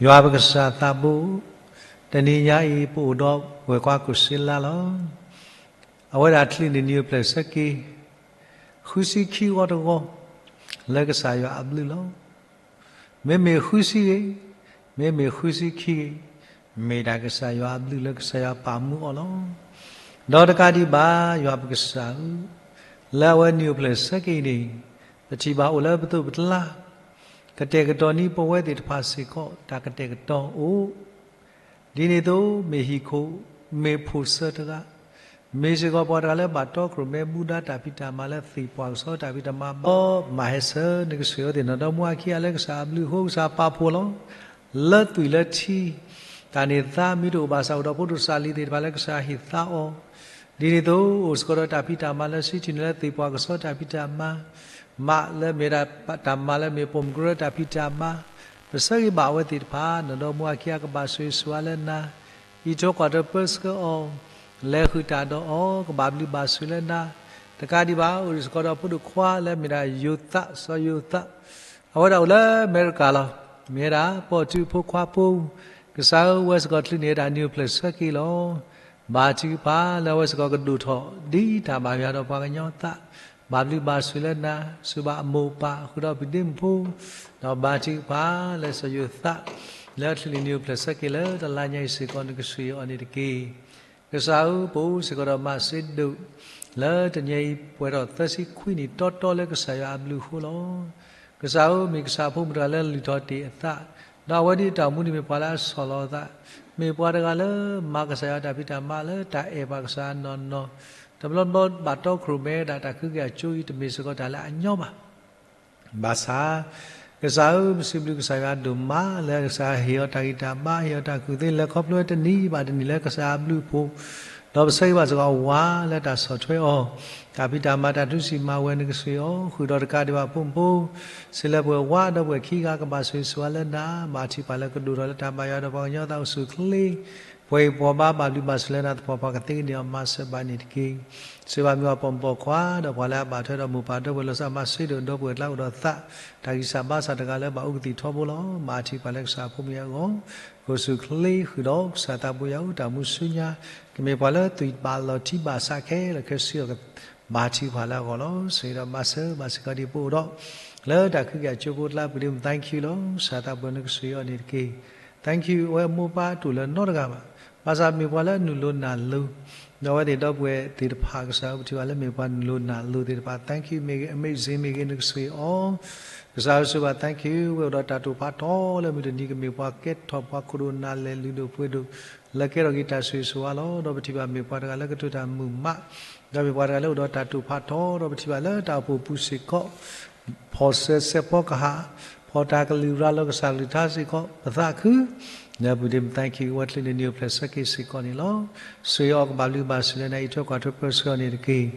ယွၤပကစၢ်သးဘိ, တနံၤညါအံၤ ပအိၣ်ဒီးပဝဲၢ်ကွါကိၣ်စ့လါလီၤ. အဝဲဒၣ်ချုးန့ၢ်နံၣ်အိၣ်ဖျဲၣ်ဆၢက့ၤ ဃုဆံခံဂီၤတဂီၤ လၢကစၢ်ယွၤအဘျုးလီၤ. မ့မ့ၢ်ဃုဆံဂ့ၤ, မ့မ့ၢ်ဃုဆံခံဂ့ၤ, မ့ၢ်ဒၣ်ကစၢ်ယွၤအဘျုးလၢကစၢ်ယွၤပာ်မူအီၤလီၤ. ဒီးတကးဒံးဘၣ် ယွၤပကစၢ်ဧၢ, လၢအဝဲနံၣ်အိၣ်ဖျဲၣ်ဆၢက့ၤအံၤန့ၣ် ပထံၣ်ဘၣ်အိၣ်လၢပသိးပကျါ ကတဲာ်ကတီၤန့ၢ်ပဝဲသ့ၣ်တဖၣ်စ့ၢ်ကီး တၢ်ကတဲာ်ကတီၤအိၣ် ဒ်န့ၣ်အသိး မ့ၢ်ဟံၣ်ခိၣ်, မ့ၢ်ဖိၣ်စၢတဂၤ, မ့ၢ်စ့ၢ်ကီးပှၤတဂၤလၢဘၣ်တီခိၣ်ရိၣ်မဲ ဘူၣ်ဒါတၢ်ဖံးတၢ်မၤလၢသ့ၣ်ပှၢ်ကစီတၢ်ဖံးတၢ်မၤဘၣ်, မၤဟဲဆၢနကစၢ်ယွၤသ့ၣ်နီၣ်ဒီမူအခံဂၤလၢကစၢ်အဘျုးအဃိ ကစၢ်ပာ်ဖှိၣ်လီၤ. လၢသွံၣ်လၢထံ တၢ်န့ၢ်သါ မ့ၢ်တအိၣ်ဘၣ်ဆၣ် အိၣ်ဒီးဖိဒိၣ်စၢ်လံၤသ့ၣ်တဖၣ်လၢကစၢ်ဟ့ၣ်သါအီၤ ဒ်န့ၣ်အသိး အိၣ်စ့ၢ်ကီးဒီးတၢ်ဖံးတၢ်မၤလၢစံးထံၣ်န့ၢ်လၢသ့ၣ်ပှၢ်ကစီတၢ်ဖံးတၢ်မၤ, မးလၢမ့ၢ်ဒၣ်တၢ်မၤလၢမ့ၢ်ပိာ်မုၣ်ကရၢတၢ်ဖံးတၢ်မၤ, ပဆၢဂ့ၤဘၣ်အဝဲသ့ၣ်တဖၣ် နီၣ်ဒီမူအခံဂၤ ကဘၣ်ဆိၣ်ဂ့ၤဆိၣ်ဝါလၢနၤ, အံးထွဲကွၢ်ထွဲပၢဆှၢအီၤ, လဲၤဃုာ်တၢ်ဒီးအီၤ ကဘၣ်ဘျုးဘၣ်ဆိၣ်လၢနၤ, တကးဒံးဘၣ် အိၣ်စ့ၢ်ကီးဒီးဖိဒိၣ်ခွါလၢမ့ၢ်ဒၣ်ယိၤသး စီၤယိၤသး အဝဲဒၣ်အိၣ်လၢအမဲရကၤလီၤ. မ့ၢ်ဝဲဒၣ်ပိာ်ထူဖိခွါဖိ, ကစၢ်ဧၢ ဝဲစ့ၢ်ကီးချုးန့ၢ်ဝဲဒၣ်နံၣ်အိၣ်ဖျဲၣ်ဆၢက့ၤလီၤ. ဘါထုကဖၣ်လၢအဝဲစ့ၢ်ကီးကဒိၣ်ထီၣ် ဒ်တၢ်ဘၣ်ယွၤဒီးပှၤကညီအသး, ဘၣ်ဘျုးဘၣ်ဆိၣ်လၢနၤ, ဆိၣ်ဘၣ်အမိၢ်အပၢ် ဃုာ်ဒီးပုၢ်ဒ့မုၣ်ဖိ, ဒီးဘါထုကဖၣ်လၢစီၤယိၤသး လၢချုးန့ၢ်နံၣ်အိၣ်ဖျဲၣ်ဆၢက့ၤလၢတလါညါအံၤစ့ၢ်ကီး နကဆိၣ်ဂ့ၤအီၤန့ၣ်တက့ၢ်. ကစၢ်ဧၢ ပအိၣ်စ့ၢ်ကီးဒီးမၤစ့ဒိၣ် လၢတနံၤအံၤ ပှဲၤထီၣ်သၢဆံခွံနံၣ် တီတီလၢကစၢ်ယွၤအဘျုးအဃိလီၤ. ကစၢ်ဧၢ မ့ၢ်ကစၢ်အဖိမုၣ်တဂၤလၢလုၢ်ထီၣ်တ့ၢ်အသး, ဒီးအဝဲဒၣ်တၢ်အိၣ်မူန့ၣ်မ့ၢ်ပှၤလၢအဆီၣ်လီၤအသး, မ့ၢ်ပှၤတဂၤလၢမၤကစၢ်ယွၤတၢ်ဖံးတၢ်မၤလၢတၢ်အဲၣ်ဘၣ်ကစၢ်နီၢ်နီၢ်, တဘျီဘျီဘၣ်တီခိၣ်ရိၣ်မဲဒၣ်တၢ်ကဟုကယာ်ကၠိအံၤ တမ့ၢ်စ့ၢ်ကီးတၢ်လၢအညီဘၣ်. ဘၣ်ဆၣ် ကစၢ်ဧၢ ပစံးဘျုးကစၢ်ယွၤဒိၣ်မးလၢကစၢ်ဟ့ၣ်အီၤတၢ်ဂံၢ်တၢ်ဘါ ဟ့ၣ်အီၤတၢ်ကူၣ်သ့ လဲၤခီဖျိတနံၤဘၣ်တနံၤလၢကစၢ်အဘျုးအဖှိၣ်, ဒီးပဆၢဂ့ၤဘၣ်စ့ၢ်ကီးအဝၤလၢတၢ်ဆီၣ်ထွဲအီၤ, တၢ်ဖံးတၢ်မၤတၢ်ထူစံၣ်မၤဝဲ နကဆိၣ်ဂ့ၤအီၤ ဃုာ်ဒီးတကးဒံးဘၣ်ဖိမုၣ်ဖိ စ့လၢပှဲၤဝါဒီးပှဲၤခံဂၤ ကဘၣ်ဆိၣ်ဂ့ၤဆိၣ်ဝါလၢနၤ, ဘါထုကဖၣ်လၢကဒိၣ်ထီၣ်လၢတၢ်ဘၣ်ယွၤဒီးပှၤကညီသးအိၣ်ဆူၣ်ချ့ ပှဲၤဂံၢ်ပှဲၤဘါ ဘၣ်ဘျုးဘၣ်ဆိၣ်လၢနၤသပှၢ်ပှၢ်ကသ့ကန့ၢ်အီၤ မၤစၢၤဘၣ်န့ၣ်တက့ၢ်. စံးဘၣ်မ့ၢ်ပှၤပိာ်မုၣ်ပိာ်ခွါ ဒီးပှၤလၢအဘၣ်ထွဲဒီးမိၢ်ပၢ်ဒီပုၢ်ဝဲၢ်လီၤစၢ် မၤစ့ဒိၣ်ဒီပုၢ်ဝဲၢ်ကျါအိၣ်ဒီးသး တၢ်ဂံၢ်စၢ်ဘါစၢ်တဂၤလၢဘၣ်အိၣ်ကသံၣ်ထီဘိလီၤ. မၤထံပှၤလၢကစၢ်အဖိမုၣ်အဂီၢ်, ကအိၣ်ဆူၣ်ချ့ဃုာ်ဒီးကစၢ်သးဘိယွၤအတၢ်မူဆူညါ, ကမ့ၢ်ပှၤလၢသွံၣ်ဘၣ်လီၤထံဘၣ်ဆးခဲလၢာ်ခဲဆ့အီၤ ဘါထုကဖၣ်လၢအဂီၢ်လီၤ. စံးဒီးမၤစၢၤဘၣ်စ့ၢ်ကီးဒ်ပအိၣ်ဒီး လၢတၢ်ကဟုကယာ်ကၠိဖိအကျါ ပှၤဒ့မုၣ် thank you လီၤ. ကစၢ်သးဘိယွၤ နကဆိၣ်ဂ့ၤအီၤန့ၣ်တက့ၢ်. Thank you အဝဲအမိၢ်ပၢ်တအိၣ်လၢၤနီတဂၤဘၣ်. ဘၣ်ဆၣ်မ့ၢ်ပှၤလၢအနုာ်လိၤနာ်လိၤ, ဒီးအဝဲသ့ၣ်ဒီပုၢ်ဝဲၢ်သ့ၣ်တဖၣ် ကစၢ်ဧၢ ပထံၣ်ဘၣ်လၢမ့ၢ်ပှၤနုာ်လိၤနာ်လိၤသ့ၣ်တဖၣ် thank you မ့ၢ်ဂ့ၤ amazing မ့ၢ်ဂ့ၤ နကဆိၣ်ဂ့ၤအီၤ ကစၢ်ဧၢ ဆိၣ်ဂ့ၤဘၣ် thank you ဝဲအိၣ်ဒီးတၢ်တိာ်ဖးထီလၢမုၢ်တနံၤ ကမ့ၢ်ပှၤကဲထီၣ်ပှၤခိၣ်ဒိၣ်နၢ်လဲၢ်လုၢ်ဒိၣ်ပှ့ၤဒိၣ် လၢကဲထီၣ်က့ၤတၢ်ဆိၣ်ဂ့ၤဆိၣ်ဝါလီၤ. ဒီးပထံၣ်ဘၣ်မ့ၢ်ပှၤတဂၤလၢကတိၤတၢ်မုာ်မး, ဒီးမ့ၢ်ပှၤတဂၤလၢအိၣ်ဒီးတၢ်တိာ်ဖးထီ ဒီးပထံၣ်ဘၣ်လၢတၢ်အိၣ်ဖှိၣ်ပူၤစ့ၢ်ကီး ဖီၣ်စဲးစဲးဖီကဟၣ်, ဖီၣ်တၢ်ကလုၢ်ရၤလီၤကစၢ်ကလုၢ်ကထါစ့ၢ်ကီး ပသးခု, ဒီးပှၤဒ့မုၣ် thank you ဝဲချုးန့ၢ်နံၣ်အိၣ်ဖျဲၣ်ဆၢက့ၤစ့ၢ်ကီးန့ၣ်လီၤ. ဆိၣ်ဂ့ၤအီၤကဘၣ်ဘျုးဘၣ်ဆိၣ်လၢနၤ အံးထွဲကွၢ်ထွဲပၢဆှၢအီၤန့ၣ်တက့ၢ်.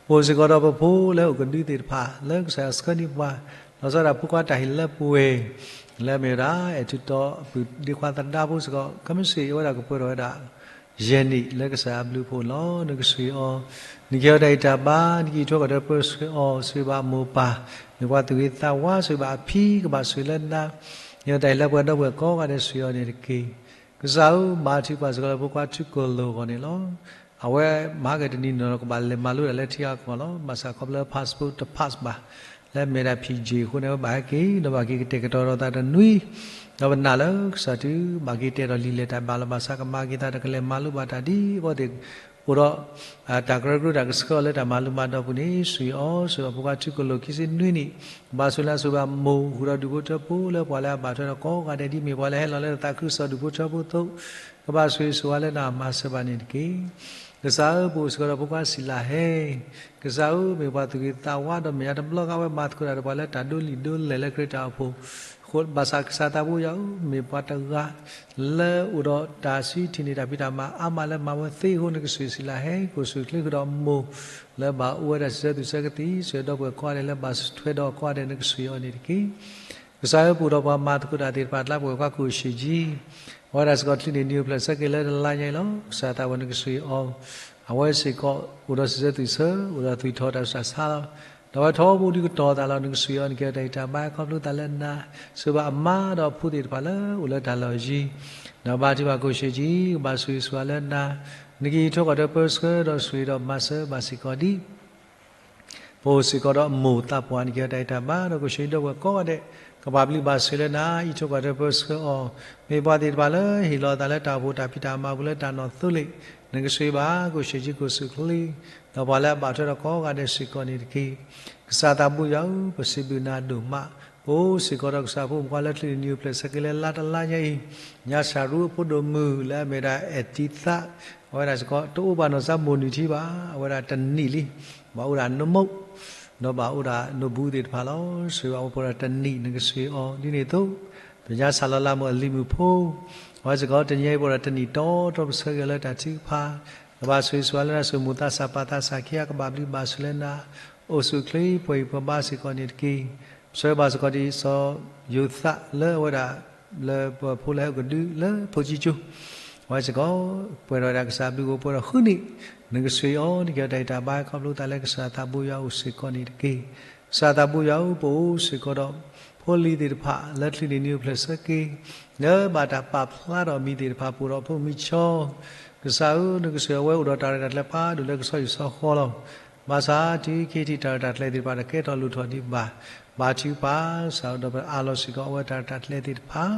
ပအိၣ်စ့ၢ်ကီးဒီးပဖိလၢအိၣ်ကဒုသ့ၣ်တဖၣ် လၢကစၢ်ယွၤဆှၢန့ၢ်ပှၤ လီၤဆီဒၣ်တၢ်ဖိခွါတၢ်ဟ့ၣ်လၢပှဲၤ လၢမ့ၢ်ဝဲဒၣ် အဲၣ်ထူးတီၤအပုၢ်ဒ့ခွါသဒါဖိစ့ၢ်ကီး ခဲမုၢ်ဆ့ၣ်အဝဲဒၣ်ကပှဲၤထီၣ်ဝဲဒၣ် ယဲၢ်နံၣ်လၢကစၢ်ယွၤအဘျုးအဖှိၣ်န့ၣ်လီၤ. နကဆိၣ်ဂ့ၤအီၤ, နကဟ့ၣ်အီၤတၢ်ဂံၢ်တၢ်ဘါ, နကအံးထွဲကွၢ်ထွဲပၢဆှၢအီၤ, ဆိၣ်ဂ့ၤဘၣ်အမိၢ်အပၢ်, မ့ၢ်ပှၤသူၣ်ဂ့ၤသးဝါ ဆိၣ်ဂ့ၤဘၣ်အဖံ ကဘၣ်ဆိၣ်ဂ့ၤလၢနၤ, ဟ့ၣ်အီၤတၢ်ဟ့ၣ်လၢပှဲၤဒီပုၢ်ဝဲၢ်ကိးဂၤဒဲး ဆိၣ်ဂ့ၤအီၤန့ၣ်တက့ၢ်. ကစၢ်ဧၢ မၤထံပှၤစ့ၢ်ကီးလၢဖိခွါထူကလိာ်အဂီၢ်န့ၣ်လီၤ. အဝဲမၤဟဲက့ၤတနံၤန့ၣ်ဒီး ကဘၣ်လဲၤမၤလိတၢ်လၢထံဂၤကီၢ်လီၤ. ဘၣ်ဆၣ်ခီဖျိ passport တ pass ဘၣ် လၢမဲာ်ဒၣ် ဖံးကၠ့ၣ် အဃိန့ၣ် အဝဲဘၣ်ဟဲက့ၤ ဒီးဘၣ်က့ၤကတဲာ်ကတီၤဒီးသးတနွံ, ဒီးပနာ်လၢကစၢ်တုၤဘၣ်က့ၤတဲာ်ဒီးလံာ်လဲၢ်တၢ်ဘၣ်လီၤ. ဘၣ်ဆၣ်ကမၤက့ၤသးဒီးကလဲၤမၤလိဘၣ်တၢ်ဒ်အဝဲသ့ၣ်အိၣ်ဒီး တၢ်ကရၢကရိတၢ်ကဆှၢအီၤလၢတၢ်မၤလိမၤဒိးအပူၤန့ၣ် ဆိၣ်ဂ့ၤအီၤဆိၣ်ဂ့ၤအဖိခွါထူကလိာ်ခံဆံနွံနံၣ်, ကဘၣ်ဆိၣ်ဂ့ၤလၢအဆိၣ်ဂ့ၤဘၣ်မိၢ် ဃုာ်ဒီးဒူၣ်ဖိထၢဖိလၢပှၤလၢအဘၣ်ထွဲဒီးကိးဂၤဒဲး ဒ်မ့ၢ်ပှၤလၢဟဲလီၤလၢသးခုကစီၣ်ဒူၣ်ဖိထၢဖိအသိး, ကဘၣ်ဆိၣ်ဂ့ၤဆိၣ်ဝါလၢနၤ မၤစၢၤဘၣ်န့ၣ်တက့ၢ်. ကစၢ်ဧၢ ပအိၣ်စ့ၢ်ကီးဒီးဖိခွါစံးလၢဟဲ ကစၢ်ဧၢ မ့ၢ်ပှၤသူၣ်ဂ့ၤသးဝါ ဒီးမဲာ်ညါတဘျီဃီဝဲမၤသကိးတၢ်ဒီးပှၤလၢတၢ်ဒိးလံၣ်ဒိးလဲၢ်လၢခရံာ်တၢ်အိၣ်ဖှိၣ်, ဘၣ်ဆၣ်ကစၢ်သးဘိယွၤဧၢ မ့ၢ်ပှၤတဂၤ လၢအိၣ်ဒီးတၢ်စံးထံၣ်န့ၢ်တၢ်ဖံးတၢ်မၤအါမးလၢမၤဝဲသ့အဃိ နကဆိၣ်ဂ့ၤစံးလၢဟဲ ကအိၣ်ဆူၣ်ချ့ဃုာ်ဒီးမိၢ် လၢဘၣ်အိၣ်ဝဲဒၣ်စံးဆၢသူၣ်ဆၢကသံၣ် ဆိၣ်ဂ့ၤဒီပုၢ်ဝဲၢ်ကိးဂၤဒဲးလၢဘၣ်ထွဲဒီးကိးဂၤဒဲး နကဆိၣ်ဂ့ၤအီၤန့ၣ်တက့ၢ်. ကစၢ်ဧၢ ပအိၣ်ဒီးပှၤမၤသကိးတၢ်သ့ၣ်တဖၣ်အကျါ ပဝဲၢ်ကွၢ်ကိၣ်ဆံးကံ အဝဲဒၣ်စ့ၢ်ကီးချုးန့ၢ်နံၣ်အိၣ်ဖျဲၣ်ဆၢက့ၤလၢတလါညါအံၤလီၤ. ကစၢ်သးဘိယွၤ နကဆိၣ်ဂ့ၤအီၤ, အဝဲစ့ၢ်ကီး အိၣ်ဒီးစံးဆၢသူၣ်ဆၢ အိၣ်ဒီးသွံၣ်ထီၣ်တၢ်ဆူးတၢ်ဆါလီၤ. ဒီးအဝဲထီဘိဒုးကတီၤသးလီၤ. နကစၢ်ယွၤ နကဲထီၣ်တၢ်အံၤတၢ်ဘါ ခီဖျိသးလၢနၤ, ဆိၣ်ဂ့ၤဘၣ်အမါဒီးအဖိသ့ၣ်တဖၣ်လၢအိၣ်လၢတၢ်လီၢ်ယံၤ, ဒီးဘါထုကဖၣ်ကိၣ်စ့ၣ်ကံ, ကဘၣ်ဆိၣ်ဂ့ၤဆိၣ်ဝါလၢနၤ, နကအံးထွဲကွၢ်ထွဲပၢဆှၢဒီးဆိၣ်ဂ့ၤဒီးမၤစၢၤဘၣ်စ့ၢ်ကီးဒံး ပအိၣ်စ့ၢ်ကီးဒီးမိၢ်သးပှၢ် နကဲထီၣ်တၢ်အံၤတၢ်ဘါ ဒီးကိၣ်စ့ၣ်ကံဒီပုၢ်ဝဲၢ်ကိးဂၤဒဲး, ကဘၣ်ဘျုးဘၣ်ဆိၣ်ဂ့ၤလၢနၤ, အံးထွဲကွၢ်ထွဲပၢဆှၢအီၤ, မ့ၢ်ပှၤသ့ၣ်တဖၣ်လၢဟ့ၣ်လီၤအသးလၢတၢ်အိၣ်ဖှိၣ်တၢ်ဖံးတၢ်မၤပူၤလၢတၢ်နီၢ်သိလ့ၣ်, နကဆိၣ်ဂ့ၤဘၣ် ကိၣ်စ့ၣ်ကံ ကိၣ်စူၣ်ချ့ ဒီးပှၤလၢအဘၣ်ထွဲဒီးကိးဂၤဒဲးစ့ၢ်ကီးန့ၣ်တက့ၢ်. ကစၢ်သးဘိယွၤဧၢ, ပစံးဘျုးနၤဒိၣ်မး, ပအိၣ်စ့ၢ်ကီးဒီးကစၢ်ဖိမုၣ်ဖိခွါလၢချံးနံၣ်နံၣ်အိၣ်ဖျဲၣ်ဆၢက့ၤလၢလါတလါညါအံၤ, ညါစှၤရူအဖိဒိၣ်မုၣ်လၢအမ့ၢ်ဒၣ်အဲၣ်တံသး, အဝဲဒၣ်စ့ၢ်ကီး တအိၣ်ဘၣ်နီၢ်စၢ်မိၢ်နုာ်ထံဘၣ်, အဝဲဒၣ်တနံၣ်လံ, ဘၣ်အိၣ်ဒၣ်နမိၢ် ဒီးဘၣ်အိၣ်ဒၣ်နဘူးသ့ၣ်တဖၣ်လီၤ. ဆိၣ်ဂ့ၤဘၣ်အဝဲပှဲၤဒီးတနံၣ် နကဆိၣ်ဂ့ၤအီၤဒ်န့ၣ်အသိး, ပညါစၢ်လီၤလးမိၢ်အလံၤမုၣ်ဖိ, အဝဲစ့ၢ်ကီးတနံၣ်အံၤပှဲၤဒီးတနံၣ်တီတီ ပဆၢဂ့ၤအီၤလၢတၢ်ထုကဖၣ်, ကဘၣ်ဆိၣ်ဂ့ၤဆိၣ်ဝါလၢနၤ, ဆိၣ်မိၢ်သးစၢ်ပၢ်သးစၢ်ခံဂၤ ကဘၣ်ဘျုးဘၣ်ဆိၣ်လၢနၤ, အိၣ်ဆူၣ်ချ့ပှဲၤဂံၢ်ပှဲၤဘါစ့ၢ်ကီးန့ၣ်တက့ၢ်. ပဆၢဂ့ၤဘၣ်စ့ၢ်ကီးဒ်စီၤယိၤသးလၢအဝဲဒၣ် လၢပဖိလၢဟဲအိၣ်ကဒုလၢဖိကံကၠိ, အဝဲစ့ၢ်ကီး ပှဲၤဒီးဝဲဒၣ်ကစၢ်ဘျုးအိၣ်ပှဲၤဒီးဃုနံၣ်, နကဆိၣ်ဂ့ၤအီၤ နကဲထီၣ်တၢ်အံၤတၢ်ဘါ ခီဖျိသးလၢကစၢ်သးဘိယွၤအိၣ်စ့ၢ်ကီးန့ၣ်တက့ၢ်. ကစၢ်သးဘိယွၤဧၢ, ပအိၣ်စ့ၢ်ကီးဒီး ဖိလံၤသ့ၣ်တဖၣ် လၢချံးနံၣ်နံၣ်အိၣ်ဖျဲၣ်ဆၢက့ၤ လၢဘၣ်တၢ်ပာ်ဖျါထီၣ်အမံၤသ့ၣ်တဖၣ် ပအိၣ်ဒီးဖိမုၣ်ဖိခွါ, ကစၢ်ဧၢ, နကဆိၣ်ဂ့ၤအဝဲအိၣ်ဒီးတၢ်ရဲၣ်တၢ်ကျဲၤဖးဒိၣ်လၢကဆီယူၢ်ဆီဃီလီၤ. ဘၣ်ဆၣ်တုၤခဲအံၤထံၣ်တၢ်ရဲၣ်တၢ်ကျဲၤသ့ၣ်တဖၣ် တကဲထီၣ်လိၣ်ထီၣ်ဒံးဘၣ်, ဘါထုကဖၣ် ကစၢ်ဧၢ, ဒီးပအးလီၤစ့ၢ်ကီးအဝဲတၢ်ရဲၣ်တၢ်ကျဲၤသ့ၣ်တဖၣ်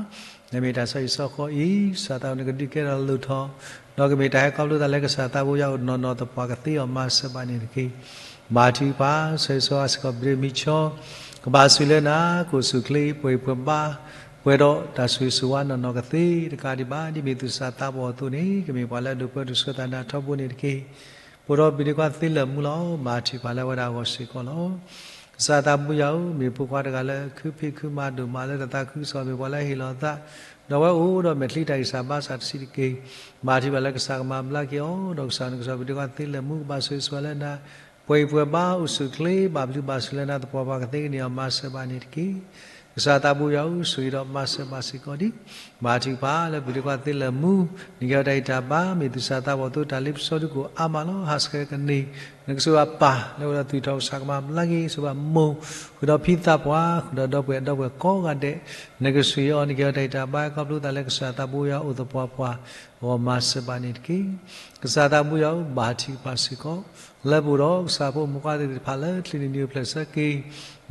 လၢမ့ၢ်တၢ်ဆီယူၢ်ဆီဃီအံၤ, ကစၢ်သးဘိယွၤ နကဒုးကဲထီၣ်လိၣ်ထီၣ်, ဒီးကမ့ၢ်တၢ်ဟဲခီဖျိသးလၢကစၢ်သးဘိယွၤအိၣ်နီၢ်နီၢ်သပှၢ်ကသ့အီၤမၤစၢၤဘၣ်န့ၣ်တက့ၢ်. ဘါထုကဖၣ် ဆိၣ်ဂ့ၤဆိၣ်ဝါစ့ၢ်ကီး ပဒ့မုၣ်ဖိ, ကဘၣ်ဆိၣ်ဂ့ၤလၢနၤ, ကအိၣ်ဆူၣ်ချ့ပှဲၤဂံၢ်ပှဲၤဘါ, ပှဲၤဒီးတၢ်ဆိၣ်ဂ့ၤဆိၣ်ဝါနီၢ်နီၢ်ကသ့ တကးဒံးဘၣ် ဒ်မ့ၢ်သူၣ်စၢ်သးဘီၣ်အသိးန့ၣ် ကမ့ၢ်ပှၤလၢအဒိးပၢဒိးဆှၢသးနၤထီဘိန့ၣ်တက့ၢ်. ပအိၣ်ဒီးပဒ့ခွါသ့လၢာ်မူလီၤ. ဘါထုကဖၣ်လၢအဝဲဒၣ်အဂီၢ်စ့ၢ်ကီးလီၤ. ကစၢ်သးဘိယွၤဧၢ, မ့ၢ်ဖိခွါတဂၤလၢခုဖံးခုမၤဒိၣ်မးလၢတၢ်သးခုကစီၣ် မ့ၢ်ပှၤလၢအဟ့ၣ်လီၤအသး, ဒီးအဝဲအိၣ်ဒီးမဲာ်ချံတၢ်ဂံၢ်စၢ်ဘါစၢ်တဆံးတက့ၢ်. ဘါထုကဖၣ်လၢကစၢ်ကမၤဘျါက့ၤအီၤ, ဒီးကစၢ်နကစၢ်ပဒ့ခွါသ့လၢာ်မူ ကဘၣ်ဆိၣ်ဂ့ၤဆိၣ်ဝါလၢနၤ, ပှဲၤဂံၢ်ပှဲၤဘါ အိၣ်ဆူၣ်ချ့ ဘၣ်ဘျုးဘၣ်ဆိၣ်လၢနၤ သပှၢ်ပှၢ်ကသ့ကန့ၢ်အီၤမၤစၢၤဘၣ်န့ၣ်တက့ၢ်. ကစၢ်သးဘိယွၤဧၢ, ဆိၣ်ဂ့ၤဒီးမၤစၢၤဘၣ်စ့ၢ်ကီးဒံး. ဘါထုကဖၣ်လၢပဒ့ခွါသ့လၢာ်မူ, နကဲထီၣ်တၢ်အံၤတၢ်ဘါ မ့ၢ်သူၣ်စၢ်သးဘီၣ်အသိး တၢ်လ့ပစီဒုးကအိၣ်အါမးလီၤ. ဟးဆှဲးကန့ၢ် နကစၢ်ယွၤအပၢ်လၢဝဲဒၣ်သွံၣ်ထီၣ် ကစၢ်ကမၤဘျါက့ၤ ဆိၣ်ဂ့ၤဘၣ်မိၢ် ဃုာ်ဒီးဖံသးပှၢ် ဃုာ်ဒီးဒီပုၢ်ဝဲၢ်ဒီပုၢ်ဝဲၢ်ကိးဂၤဒဲး, နကဆိၣ်ဂ့ၤအီၤ နကဲထီၣ်တၢ်အံၤတၢ်ဘါ ခီဖျိသးလၢကစၢ်သးဘိယွၤအိၣ်သပှၢ်ပှၢ် အဂီၢ်မၤစၢၤဘၣ်န့ၣ်တက့ၢ်. ကစၢ်သးဘိယွၤဧၢ, ဘါထုကဖၣ်စ့ၢ်ကီး လၢပအိၣ်ဒီးကစၢ်ဖိမုၣ်ဖိခွါသ့ၣ်တဖၣ်လၢချံးနံၣ်နံၣ်အိၣ်ဖျဲၣ်ဆၢက့ၤ,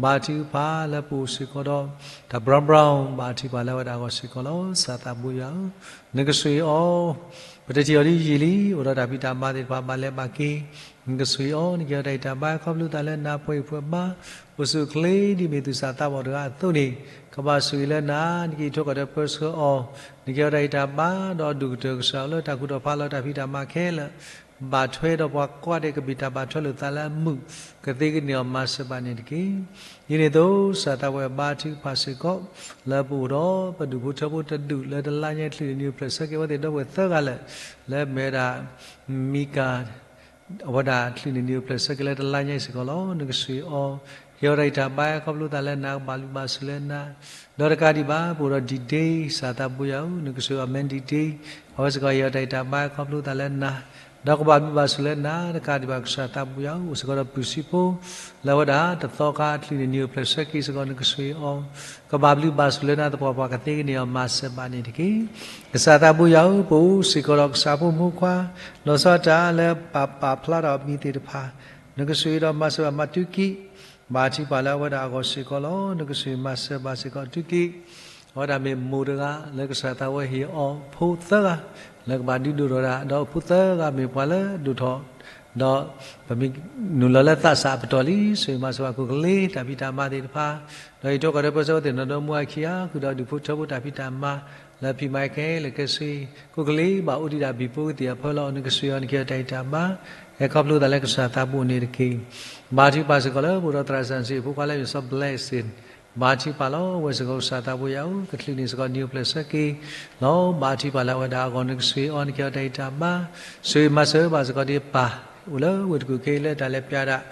ဘါထုကဖၣ်လၢပအိၣ်စ့ၢ်ကီးဒီး တၢ်ဘြၣ်ဘြၣ်, ဘါထုကဖၣ်လၢအဝဲဒၣ်အဂီၢ်စ့ၢ်ကီးလီၤ. ကစၢ်သးဘိယွၤဧၢ, နကဆိၣ်ဂ့ၤအီၤ, ပတထံၣ်အီၤဒ်ယံာ်လံ, အိၣ်ဒီးတၢ်ဖံးတၢ်မၤသ့ၣ်တဖၣ်ဘၣ်လဲၤဘၣ်က့ၤ, နကဆိၣ်ဂ့ၤအီၤ နကဲထီၣ်တၢ်အံၤတၢ်ဘါ ခီဖျိသးလၢနၤပှဲၤဂံၢ်ပှဲၤဘါ, အိၣ်ဆူၣ်အိၣ်ချ့ဒ်မ့ၢ်သူၣ်စၢ်သးဘီၣ်တဂၤအသိးန့ၣ်, ကဘၣ်ဆိၣ်ဂ့ၤလၢနၤ, နကအံးထွဲကွၢ်ထွဲပၢဆှၢအီၤ, နကဲထီၣ်တၢ်အံၤတၢ်ဘါ ဒီးဒိၣ်ကတၢၢ်ကစၢ်လၢတၢ်ဃူတၢ်ဖိးလၢတၢ်ဖံးတၢ်မၤခဲလၢာ် ဘၣ်ထွဲဒီးပှၤကိးဂၤဒဲး ကဘၣ်တၢ်ဘၣ်ထွဲလိာ်သးလၢအမုာ် ကသ့ကန့ၢ်အီၤမၤစၢၤဘၣ်န့ၣ်တက့ၢ်. ဒ်န့ၣ်အသိး ကစၢ်သးဘိယွၤ ဘါထုကဖၣ်စ့ၢ်ကီး လၢပအိၣ်ဒီးပဒူၣ်ဖိထၢဖိတဒူၣ်လၢတလါညါအံၤ ချံးနံၣ်နံၣ်အိၣ်ဖျဲၣ်ဆၢက့ၤအဝဲသ့ၣ်ဒီပုၢ်ဝဲၢ်သၢဂၤလၢာ်, လၢမ့ၢ်ဝဲဒၣ် မံကၤ အဝဲဒၣ်ချံးနံၣ်နံၣ်အိၣ်ဖျဲၣ်ဆၢက့ၤလၢတလါညါအံၤစ့ၢ်ကီးလီၤ. နကဆိၣ်ဂ့ၤအီၤ, ဟ့ၣ်အီၤတၢ်အံၤတၢ်ဘါ ခီဖျိသးလၢနၤ ကဘၣ်ဘျုးဘၣ်ဆိၣ်လၢနၤ, ဒီးတကးဒံးဘၣ် ပအိၣ်ဒီးဒံၤဒ့ ကစၢ်သးဘိယွၤဧၢ, နကဆိၣ်ဂ့ၤအီၤ မ့ၢ်ဒံၤဒ့, အဝဲစ့ၢ်ကီးဟ့ၣ်အီၤတၢ်အံၤတၢ်ဘါ ခီဖျိသးလၢနၤ ဒီးကဘၣ်ဘျုးဘၣ်ဆိၣ်လၢနၤ တကးဒံးဘၣ် ကစၢ်သးဘိယွၤဧၢ, အိၣ်စ့ၢ်ကီးဒီးပုၢ်ဆံဖိ လၢအဝဲဒၣ်တသီခါ ချံးနံၣ်နံၣ်အိၣ်ဖျဲၣ်ဆၢက့ၤစ့ၢ်ကီး နကဆိၣ်ဂ့ၤအီၤ, ကဘၣ်ဘျုးဘၣ်ဆိၣ်လၢနၤ သပှၢ်ပှၢ်ကသ့ကန့ၢ်အီၤမၤစၢၤဘၣ်န့ၣ်တက့ၢ်. ကစၢ်သးဘိယွၤဧၢ, ပအိၣ်စ့ၢ်ကီးဒီးကစၢ်ဖိမုၣ်ဖိခွါ လီၤဆီဒၣ်တၢ်လၢပာ်ပာ်ဖျါထီၣ်အမံၤသ့ၣ်တဖၣ်, နကဆိၣ်ဂ့ၤဒီးမၤစၢၤဘၣ်မၤတုၤက့ၤ ဘါထုကဖၣ်လၢအဝဲဒၣ်အဂီၢ်စ့ၢ်ကီးလီၤ. နကဆိၣ်ဂ့ၤမၤစၢၤဘၣ်စ့ၢ်ကီးတုၤက့ၤ, အဝဲဒၣ်မ့ၢ်မိၢ်တဂၤ လၢကစၢ်သးဝဲဟ့ၣ်အီၤဖိသၢဂၤ လၢကဘၣ်ဒုးဒိၣ်ထီၣ်ဒၣ် ဒီးအဖိသၢဂၤမ့ၢ်ပှၤလၢဒိၣ်ထီၣ်, ဒီးပမ့ၢ်နုာ်လီၤလၢသးစၢ်အပတီၢ်လံ, ဆိၣ်ဂ့ၤမၤစၢၤဘၣ်ကိးကလ့တၢ်ဖံးတၢ်မၤသ့ၣ်တဖၣ်, ဒီးအံးထွဲကွၢ်ထွဲပၢဆှၢဝဲသ့ၣ်နီၢ်ဒီမါဝၤခံဂၤ ဃုာ်ဒီးဒူၣ်ဖိထၢဖိတၢ်ဖံးတၢ်မၤ လၢဖံးမၤခဲလၢာ်ခဲဆ့ ကိးကလ့ဘၣ်အိၣ်ဒံးဒၣ်ဘံၣ်ဖိကသ့ၣ်အဖၢလီၤ. နကဆိၣ်ဂ့ၤအီၤ နကဲထီၣ်တၢ်အံၤတၢ်ဘါ ဟဲခီဖျိသးလၢကစၢ်သးဘိန့ၣ်တက့ၢ်. ဘါထုကဖၣ်စ့ၢ်ကီးလၢပအိၣ်ဒီးသရၣ်စၢ်စံးဖိခွါလၢမ့ၢ်စီၤ blessing, ဘါထုကဖၣ်လီၤ. အဝဲစ့ၢ်ကီးကစၢ်သးဘိယွၤဧၢ, ကချံးန့ၣ်စ့ၢ်ကီးနံၣ်အိၣ်ဖျဲၣ်ဆၢက့ၤလီၤ. ဘါထုကဖၣ်လၢအဝဲဒၣ်အဂီၢ် နကဆိၣ်ဂ့ၤအီၤ နကဲထီၣ်တၢ်အံၤတၢ်ဘါ, ဆိၣ်ဂ့ၤမၤစၢၤဘၣ်စ့ၢ်ကီးဒံးအပၢ် အိၣ်လၢဝ့ၢ်တကူၣ်ခ့လၢတၢ်လဲၤပျးဒၣ်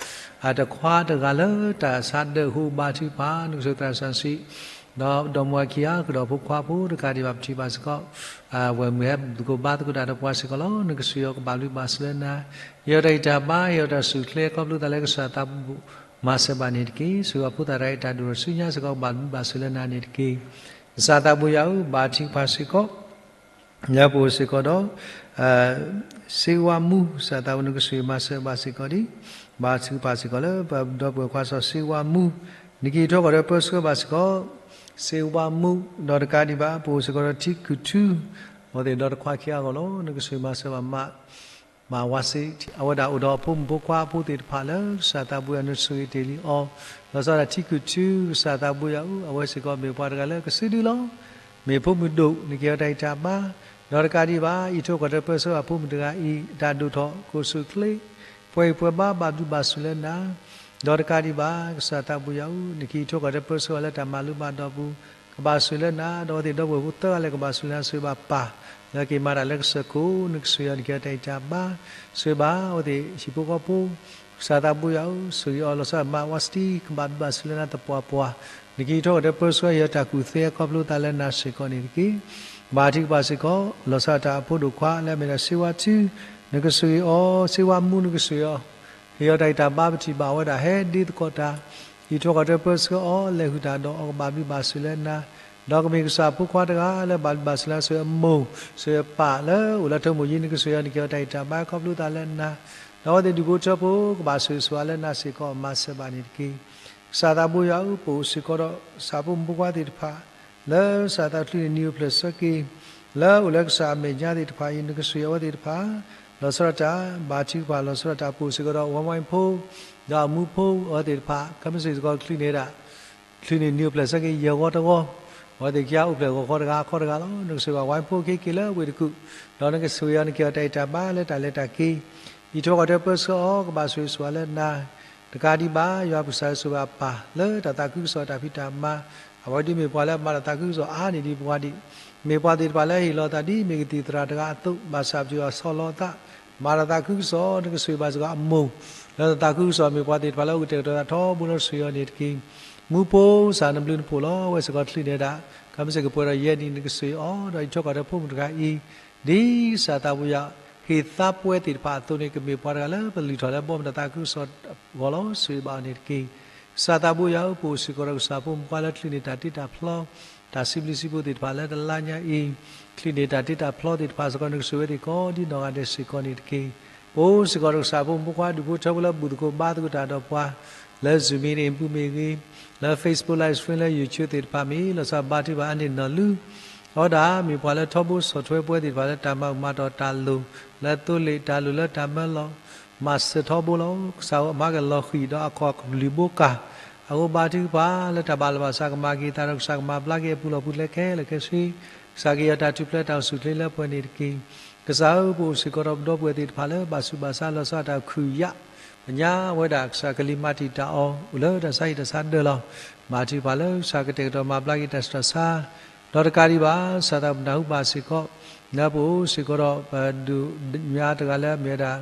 အတခွါတဂၤလၢတၢ်ဆါဒၢးဟူ ဘါထုကဖၣ် နကဆိၣ်ဂ့ၤသရၣ်စၢ်စံး ဒီးဒီမါဝၤခံဂၤ ဃုာ်ဒီးဖိခွါဖိတကးဒံးဘၣ် ပထံၣ်ဘၣ်စ့ၢ်ကီး ဝဲၢ်မုၢ်ဟဲသကိးဘါသကိးတၢ်ဒီးပှၤစ့ၢ်ကီးလီၤ. နကဆိၣ်ဂ့ၤအီၤ ကဘၣ်ဘျုးဘၣ်ဆိၣ်လၢနၤ, ဟ့ၣ်အီၤတၢ်ဂံၢ်တၢ်ဘါ ဟ့ၣ်အီၤတၢ်ဆူၣ်ချ့ ခီဖျိသးလၢကစၢ်သးဘိ မၤစၢၤဘၣ်န့ၣ်တက့ၢ်. ဆိၣ်ဂ့ၤအဖိသၣ်တၢ်အဲၣ်တၢ်ဒိၣ်ထီၣ်ဆူညါစ့ၢ်ကီး ကဘၣ်ဘျုးဘၣ်ဆိၣ်လၢနၤန့ၣ်တက့ၢ်. ကစၢ်သးဘိယွၤဧၢ, ဘါထုကဖၣ်စ့ၢ်ကီး လၢပအိၣ်စ့ၢ်ကီးဒီး စ့ဝါမူ, ကစၢ်သးဘိနကဆိၣ်ဂ့ၤမၤစၢၤဘၣ်စ့ၢ်ကီးဒံး, ဘါထုကဖၣ်စ့ၢ်ကီးလၢပဒီပုၢ်ဝဲၢ်ခွါစီၤစ့ဝါမူ, နကဟံးထီၣ်ကီၢ်ဒီးပၢဆှၢဘၣ်စ့ၢ်ကီး စ့ဝါမူ, ဒီးတကးဒံးဘၣ် ပအိၣ်စ့ၢ်ကီးဒီးထံကုၢ်ထူ အဝဲသ့ၣ်ဒီးတခွါခံဂၤအဂီၢ်လီၤ. နကဆိၣ်ဂ့ၤမၤစၢၤဘၣ်မး မၤဝါစ့ အဝဲဒၣ်အိၣ်ဒီးအဖိမုၣ်ဖိခွါအဖိသ့ၣ်တဖၣ်လၢ ကစၢ်သးဘိယွၤနဆိၣ်ဂ့ၤတ့ၢ်လံအီၤ, လီၤဆီဒၣ်တၢ်ထံကုၢ်ထူ ကစၢ်သးဘိယွၤဧၢ, အဝဲစ့ၢ်ကီးမ့ၢ်ပှၤတဂၤလၢကစုဒုလီၤ. မ့ၢ်ဖိမုၣ်ဒိၣ် နကဟ့ၣ်အီၤတၢ်ဂံၢ်တၢ်ဘါ, ဒီးတကးဒံးဘၣ် ဟံးထီၣ်ကီၢ်ဒီးပၢဆှၢဘၣ်ဖိမုၣ်တဂၤအံၤ အတၢ်ဒိၣ်ထီၣ် ကိၣ်ဆူၣ်ချ့ ပှဲၤဂံၢ်ပှဲၤဘါ ဘၣ်ဘျုးဘၣ်ဆိၣ်လၢနၤ, ဒီးတကးဒံးဘၣ် ကစၢ်သးဘိယွၤဧၢ, နကဟံးထီၣ်ကီၢ်ဒီးပၢဆှၢအီၤလၢတၢ်မၤလိမၤဒိးပူၤ ကဘၣ်ဆိၣ်ဂ့ၤလၢနၤ, ဒီးအဝဲသ့ၣ်ဒီပုၢ်ဝဲၢ်ဖိသၢဂၤလၢကဘၣ်ဆိၣ်ဂ့ၤလၢနၤ ဆိၣ်ဂ့ၤဘၣ်ပၢ် လၢက့ၤမၤတၢ်လၢကစၢၢ်ခိၣ် နကဆိၣ်ဂ့ၤအီၤ နကဟ့ၣ်အီၤတၢ်ဂံၢ်တၢ်ဘါ, ဆိၣ်ဂ့ၤဘၣ်အဝဲသ့ၣ်ဟံၣ်ဖိဃီဖိ, ကစၢ်သးဘိယွၤဧၢ, ဆိၣ်ဂ့ၤအီၤလီၤဆီဒၣ်မး ဝါစတံ ကဘၣ်ဘျုးဘၣ်ဆိၣ်လၢနၤသပှၢ်ပှၢ်, နကဟံးထီၣ်ကီၢ်ဒီးပၢဆှၢအီၤ ဟ့ၣ်အီၤတၢ်ကူၣ်သ့ခီဖျိသးလၢနၤစ့ၢ်ကီးန့ၣ်တက့ၢ်. ဘါထုကဖၣ်စ့ၢ်ကီး လီၤဆီဒၣ်တၢ်အဖိဒိၣ်ခွါလၢအမ့ၢ်ဒၣ်စ့ဝါထူ နကဆိၣ်ဂ့ၤအီၤ, စ့ဝါမူနကဆိၣ်ဂ့ၤအီၤ, ဟ့ၣ်အီၤတၢ်ဂံၢ်တၢ်ဘါ ပထံၣ်ဘၣ်ဝဲဒၣ်ဟဲဒ့သကိးတၢ်, ဟံးထီၣ်ကီၢ်ဒီးပၢဆှၢအီၤ လဲၤဟုၣ်တၢ်ဒီးအီၤ ကဘၣ်ဘျုးဘၣ်ဆိၣ်လၢနၤ, ဒီးကမ့ၢ်ကစၢ်အဖိခွါတဂၤလၢဘၣ်ဘျုးဘၣ်ဆိၣ်လၢနၤ ဆိၣ်ဂ့ၤအမိၢ်, ဆိၣ်ဂ့ၤအပၢ်လၢအိၣ်လၢထၢမိၢ်ယံၤ နကဆိၣ်ဂ့ၤအီၤ နကဟ့ၣ်အီၤတၢ်ဂံၢ်တၢ်ဘါခီဖျိသးလၢနၤ, ဒီးအဝဲသ့ၣ်ဒူၣ်ဖိထၢဖိ ကဘၣ်ဆိၣ်ဂ့ၤဆိၣ်ဝါလၢနၤစ့ၢ်ကီး မၤစၢၤဘၣ်န့ၣ်တက့ၢ်. ကစၢ်သးဘိယွၤဧၢ, ပအိၣ်စ့ၢ်ကီးဒီး ကစၢ်ဖိမုၣ်ဖိခွါသ့ၣ်တဖၣ် လၢကစၢ်သးတချုးန့ၣ်နံၤအိၣ်ဖျဲၣ်ဆၢက့ၤ, လၢအိၣ်လၢကစၢ်အမဲာ်ညါသ့ၣ်တဖၣ်အံၤ နကဆိၣ်ဂ့ၤအဝဲသ့ၣ်တဖၣ်, လီၤဆီဒၣ်တၢ် ဘါထုကဖၣ် လီၤဆီဒၣ်တၢ် ပအိၣ်စ့ၢ်ကီးဒီး ဝါဝါဖိ ဒီးအမူဖိ အဝဲသ့ၣ်တဖၣ် ခဲမုၢ်ဆ့ၣ်စ့ၢ်ကီးတချုးန့ၣ်ဒၣ် တချုးန့ၣ်နံၤအိၣ်ဖျဲၣ်ဆၢက့ၤ ယဲၢ်ဂီၤတဂီၤ, အဝဲသ့ၣ်ခံဂၤအိၣ်ဖျဲၣ်ဂီၤခီတဂၤ အခီတဂၤလီၤ. နကဆိၣ်ဂ့ၤဘၣ်ဝါဖိ ခ့က့ၤလၢဝ့ၢ်တကူၣ်, ဒီးနကဆိၣ်ဂ့ၤအီၤ နကဟ့ၣ်အီၤတၢ်ဂံၢ်တၢ်ဘါလၢတၢ်လဲၤတၢ်က့ၤ, ဟံးထီၣ်ကီၢ်ဒီးပၢဆှၢအီၤ ကဘၣ်ဆိၣ်ဂ့ၤဆိၣ်ဝါလၢနၤ, တကးဒံးဘၣ် ယွၤပကစၢ်ဆိၣ်ဂ့ၤအပၢ် လၢတၢ်သးခုကစီၣ်တၢ်ဖံးတၢ်မၤ, အဝဲဒၣ်မ့ၢ်ပှၤလၢအမၤတၢ်သးခုကစီၣ်အါန့ၢ်ဒံးပှၤဒံး, မ့ၢ်ပှၤသ့ၣ်တဖၣ်လၢဟ့ၣ်လီၤသးဒ်မ့ၢ်ကသံၣ်သရၣ်တဂၤအသိး, ဘၣ်ဆၣ်ပတြၢၤအီၤဆီလီၤအသး, မၤတၢ်သးခုကစီၣ် နကဆိၣ်ဂ့ၤဘၣ်စ့ၢ်ကီးအမိၢ်, လၢတၢ်သးခုကစီၣ် မ့ၢ်ပှၤသ့ၣ်တဖၣ်လၢအိၣ်ကတဲာ်ကတီၤသးထီဘိလီၤ ဆိၣ်ဂ့ၤအီၤန့ၣ်တက့ၢ်. မူဖိ ကစၢ်နဘျုးနဖှိၣ်လီၤ. အဝဲစ့ၢ်ကီးတချုးန့ၣ်ဒၣ် ခဲမုၢ်ဆ့ၣ်ကပှဲၤဒီးယဲၢ်နံၤ နကဆိၣ်ဂ့ၤအီၤ ဒီးဟံးထီၣ်ကီၢ်ဒီးဖိမုၣ်တဂၤအံၤ, ဒ်ကစၢ်သးဘိယွၤ ဟ့ၣ်သါပဝဲသ့ၣ်တဖၣ်အသိးန့ၣ် ကမ့ၢ်ပှၤတဂၤလၢပလုၢ်ထီၣ်လၢဘီမုၢ်တၢ်သးခုကစီၣ်အဂီၢ်လီၤ. ဆိၣ်ဂ့ၤဘၣ်အီၤန့ၣ်တက့ၢ်. ကစၢ်သးဘိယွၤဧၢ, ပအိၣ်စ့ၢ်ကီးဒီးကစၢ်ဖိမုၣ်ဖိခွါလၢတချုးန့ၣ်တၢ်တ့တၢ်ဖျီ တၢ်စံးဘျုးစံးဖှိၣ်သ့ၣ်တဖၣ်လၢတလါညါအံၤ, တချုးန့ၣ်တၢ်တ့တၢ်ဖျီသ့ၣ်တဖၣ်စ့ၢ်ကီး နကဆိၣ်ဂ့ၤဝဲသ့ၣ်ကိးဒ်နီၢ်ဂၤဒဲးစ့ၢ်ကီးန့ၣ်တက့ၢ်. ပအိၣ်စ့ၢ်ကီးဒီးကစၢ်ဖိမုၣ်ဖိခွါ ဒူၣ်ဖိထၢဖိလၢဘူၣ်သကိးဘါသကိးတၢ်ဒီးပှၤ လၢ Zoom မ့ၢ်ဂ့ၤ မ့ၢ်ဂ့ၤ, လၢ Facebook Live Stream လၢ YouTube သ့ၣ်တဖၣ်မ့ၢ်ဂ့ၤ, လီၤဆီဘါထုကဖၣ်အါန့ၢ်နီၢ်လုၢ် အဝဲဒၣ်မ့ၢ်ပှၤလၢထီဘိဆီၣ်ထွဲပဝဲသ့ၣ်တဖၣ်လၢတၢ်မၤမၤတီၢ်တၢ်လိၤ လၢသိလ့ၣ်တၢ်လိၤလၢတၢ်မၢလီၤ မၤစၢၤထီဘိလီၤ. ကစၢ်ဧၢအမါကလီၤဃံၤဒီးအခီၣ်ကလုၢ်ဘိကၢ် အဃိဘါထုကဖၣ်လၢတၢ်ဘၣ်လီၤဘၣ်စးကမၤက့ၤသးဒီးကစၢ်ကမၤဘျါက့ၤအပူၤလီၢ်ပူၤလဲခဲလၢာ်ခဲဆ့ ကစၢ်ကဟ့ၣ်အီၤတၢ်ထူၣ်ဖျဲးတၢ်အိၣ်ဆူၣ်အိၣ်ချ့လၢပှဲၤန့ၣ်တက့ၢ်. ကစၢ်ဧၢ ပအိၣ်စ့ၢ်ကီးဒီးပဒီပုၢ်ဝဲၢ်သ့ၣ်တဖၣ်လၢဘၣ်ဆူးဘၣ်ဆါလီၤဆီဒၣ်တၢ်ခူၣ်ယၣ် ပညါဝဲဒၣ်ကစၢ်ကလံၤမၤတံာ်တာ်အီၤ အိၣ်လၢတၢ်ဆါဟံၣ်တၢ်ဆါဒၢးလီၤ. ဘါထုကဖၣ်လၢကစၢ်ကတဲာ်ကတီၤမၤဘျါက့ၤတၢ်ဆူးတၢ်ဆါ ဒီးတကးဒံးဘၣ် ကစၢ်သးပနၢ်ဟူဘၣ်စ့ၢ်ကီး လၢပအိၣ်စ့ၢ်ကီးဒီးပဒုးညါတဂၤလၢအမ့ၢ်ဝဲဒၣ်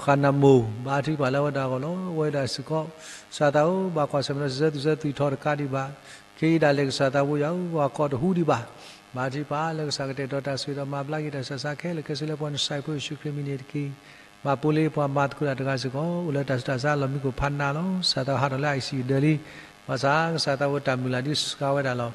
ဃၣ်နၢ်မိၢ် ဘါထုကဖၣ်လၢအဝဲဒၣ်အဂီၢ်လီၤ. အဝဲဒၣ်စ့ၢ်ကီး ကစၢ်သးဧၢ ဘၣ်ကွၢ်ဆၢၣ်မဲာ်ဒီးစံးဆၢသူၣ်ဆၢသူၣ်ထီၣ်တကးဒံးဘၣ် ခဲအံၤဒၣ်လဲာ်ကစၢ်သးဘိယွၤဧၢ ပှၤကိးတဟူဒံးဘၣ်. ဘါထုကဖၣ်လၢကစၢ်ကတဲာ်ကတီၤတၢ်ဆိၣ်ဂ့ၤဒီးမၤဘျါက့ၤတၢ်ဆူးတၢ်ဆါခဲလၢာ်ခဲဆ့လၢပှၤ နစၢ်ဖိယ့ၣ်ၡူးခရံာ်မံၤန့ၣ်တက့ၢ်. မၤပူၤလံပှၤမၤသကိးတၢ်တဂၤစ့ၢ်ကီး အိၣ်လၢတၢ်ဆူးတၢ်ဆါလီၢ်မံခိၣ်ဖးနးလီၤ. ကစၢ်သးဟးထီၣ်လၢ ICU ဒၢးလံ ဘၣ်ဆၣ်ကစၢ်သးဖိတၢ်မုၢ်လၢ်ဒုးစှၤဝဲဒၣ်လီၤ.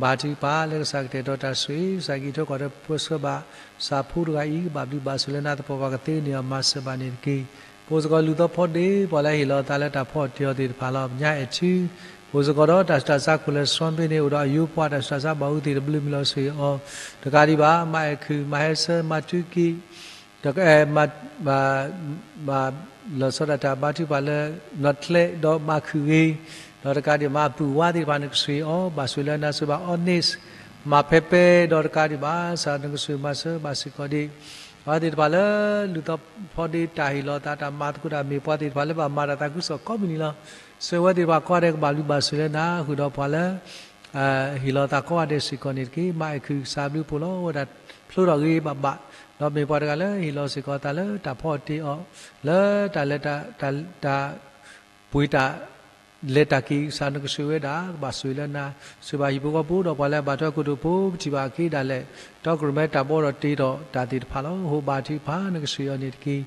ဘါထုကဖၣ်လၢကစၢ်ကတဲာ်ကတီၤတၢ်ဆိၣ်ဂ့ၤ ကစၢ်ကဟံးထီၣ်ကီၢ်ဒီးပၢဆှၢဘၣ် ကစၢ်ဖိတဂၤအံၤ ကဘၣ်ဘျုးဘၣ်ဆိၣ်လၢနၤသပှၢ်ပှၢ် ကသ့န့ၢ်အီၤ မၤစၢၤဘၣ်န့ၣ်တက့ၢ်. ပအိၣ်စ့ၢ်ကီးလူၤသီဖီဒ့ ပှၤလၢဟ့ၣ်လီၤသးလၢတၢ်ဖီအီၣ်တ့ၢ်အီၤသ့ၣ်တဖၣ်လီၤ. ပညါအဲၣ်ထံ ပအိၣ်စ့ၢ်ကီးဒီးတၢ်ဆူးတၢ်ဆါခိၣ်လဲၤသွီဘ့ၣ်န့ၣ် အိၣ်ဒီးအယိပှၤတၢ်ဆူးတၢ်ဆါဘၣ်အူသ့ၣ်တဘျုးမံၤလီၤ ဆိၣ်ဂ့ၤအီၤ တကးဒံးဘၣ် မၤအဲၣ်ခုၣ် မၤဟဲဆၢ မၤထုကံး တကး မၤ မၤ လီၤဆီဒၣ်တၢ်ဘါထုကဖၣ်လၢ နီၣ်ချဲဒီးမၤခုၣ်ဂ့ၤ ဒီးတကးဒံးမၤပုၢ်ဝါသ့ၣ်တဖၣ်န့ၣ် ကဆိၣ်ဂ့ၤအီၤ ဘၣ်ဆိၣ်လၢနၤ ဆိၣ်ဂ့ၤဘၣ်အီန့း မၤဖဲပဲ ဒီးတကးဒံးဘၣ် ကစၢ်နကဆိၣ်ဂ့ၤမၤစၢၤဘၣ်စ့ၢ်ကီးဒံး အဝဲသ့ၣ်တဖၣ်လၢ လူၤသီဖီဒ့တၢ်ဟ့ၣ်လီၤသးတၢ်မၤသကိးတၢ်မ့ၢ်ပှၤသ့ၣ်တဖၣ်လၢဘၣ်မၤတၢ်သးခုကစီၣ်ကိးမုၢ်နံၤလီၤ. ဆိၣ်ဂ့ၤဝဲသ့ၣ်တဖၣ်ကိးဂၤဒဲးကဘၣ်ဘျုးဘၣ်ဆိၣ်လၢနၤ ဃုာ်ဒီးပှၤလၢ ဟ့ၣ်လီၤသးကိးဂၤဒဲးစ့ၢ်ကီးန့ၣ်တက့ၢ်. မၤအဲၣ်ခုၣ်ကစၢ်ဘျုးဖှိၣ်လီၤ အဝဲဒၣ်ဖျိထီၣ်ဂ့ၤဂ့ၤဘၣ်ဘၣ် ဒီးမ့ၢ်ပှၤတဂၤလၢဟ့ၣ်လီၤစ့ၢ်ကီးသးလၢတၢ်ဖီအီၣ်တ့ၢ်အီၤ လၢတၢ်လဲၤတၢ် တၢ် ပှ့ၤတၢ် လဲၤတၢ်က့ၤ ကစၢ်နကဆိၣ်ဂ့ၤဝဲဒၣ် ကဘၣ်ဆိၣ်ဂ့ၤလၢနၤ ဆိၣ်ဂ့ၤဘၣ်ဟံၣ်ဖိဃီဖိ ဒီးပှၤလၢအဘၣ်ထွဲကိတိာ်ဖိ ပထံၣ်ဘၣ်က့ၤဒၣ်လဲာ် ဒီးကရူၢ်မဲတၢ်ဘီဒီးတ့ထီၣ်တၢ်သ့ၣ်တဖၣ်လီၤ. ဟိဘါထုကဖၣ်နကဆိၣ်ဂ့ၤအီၤန့ၣ်တက့ၢ်.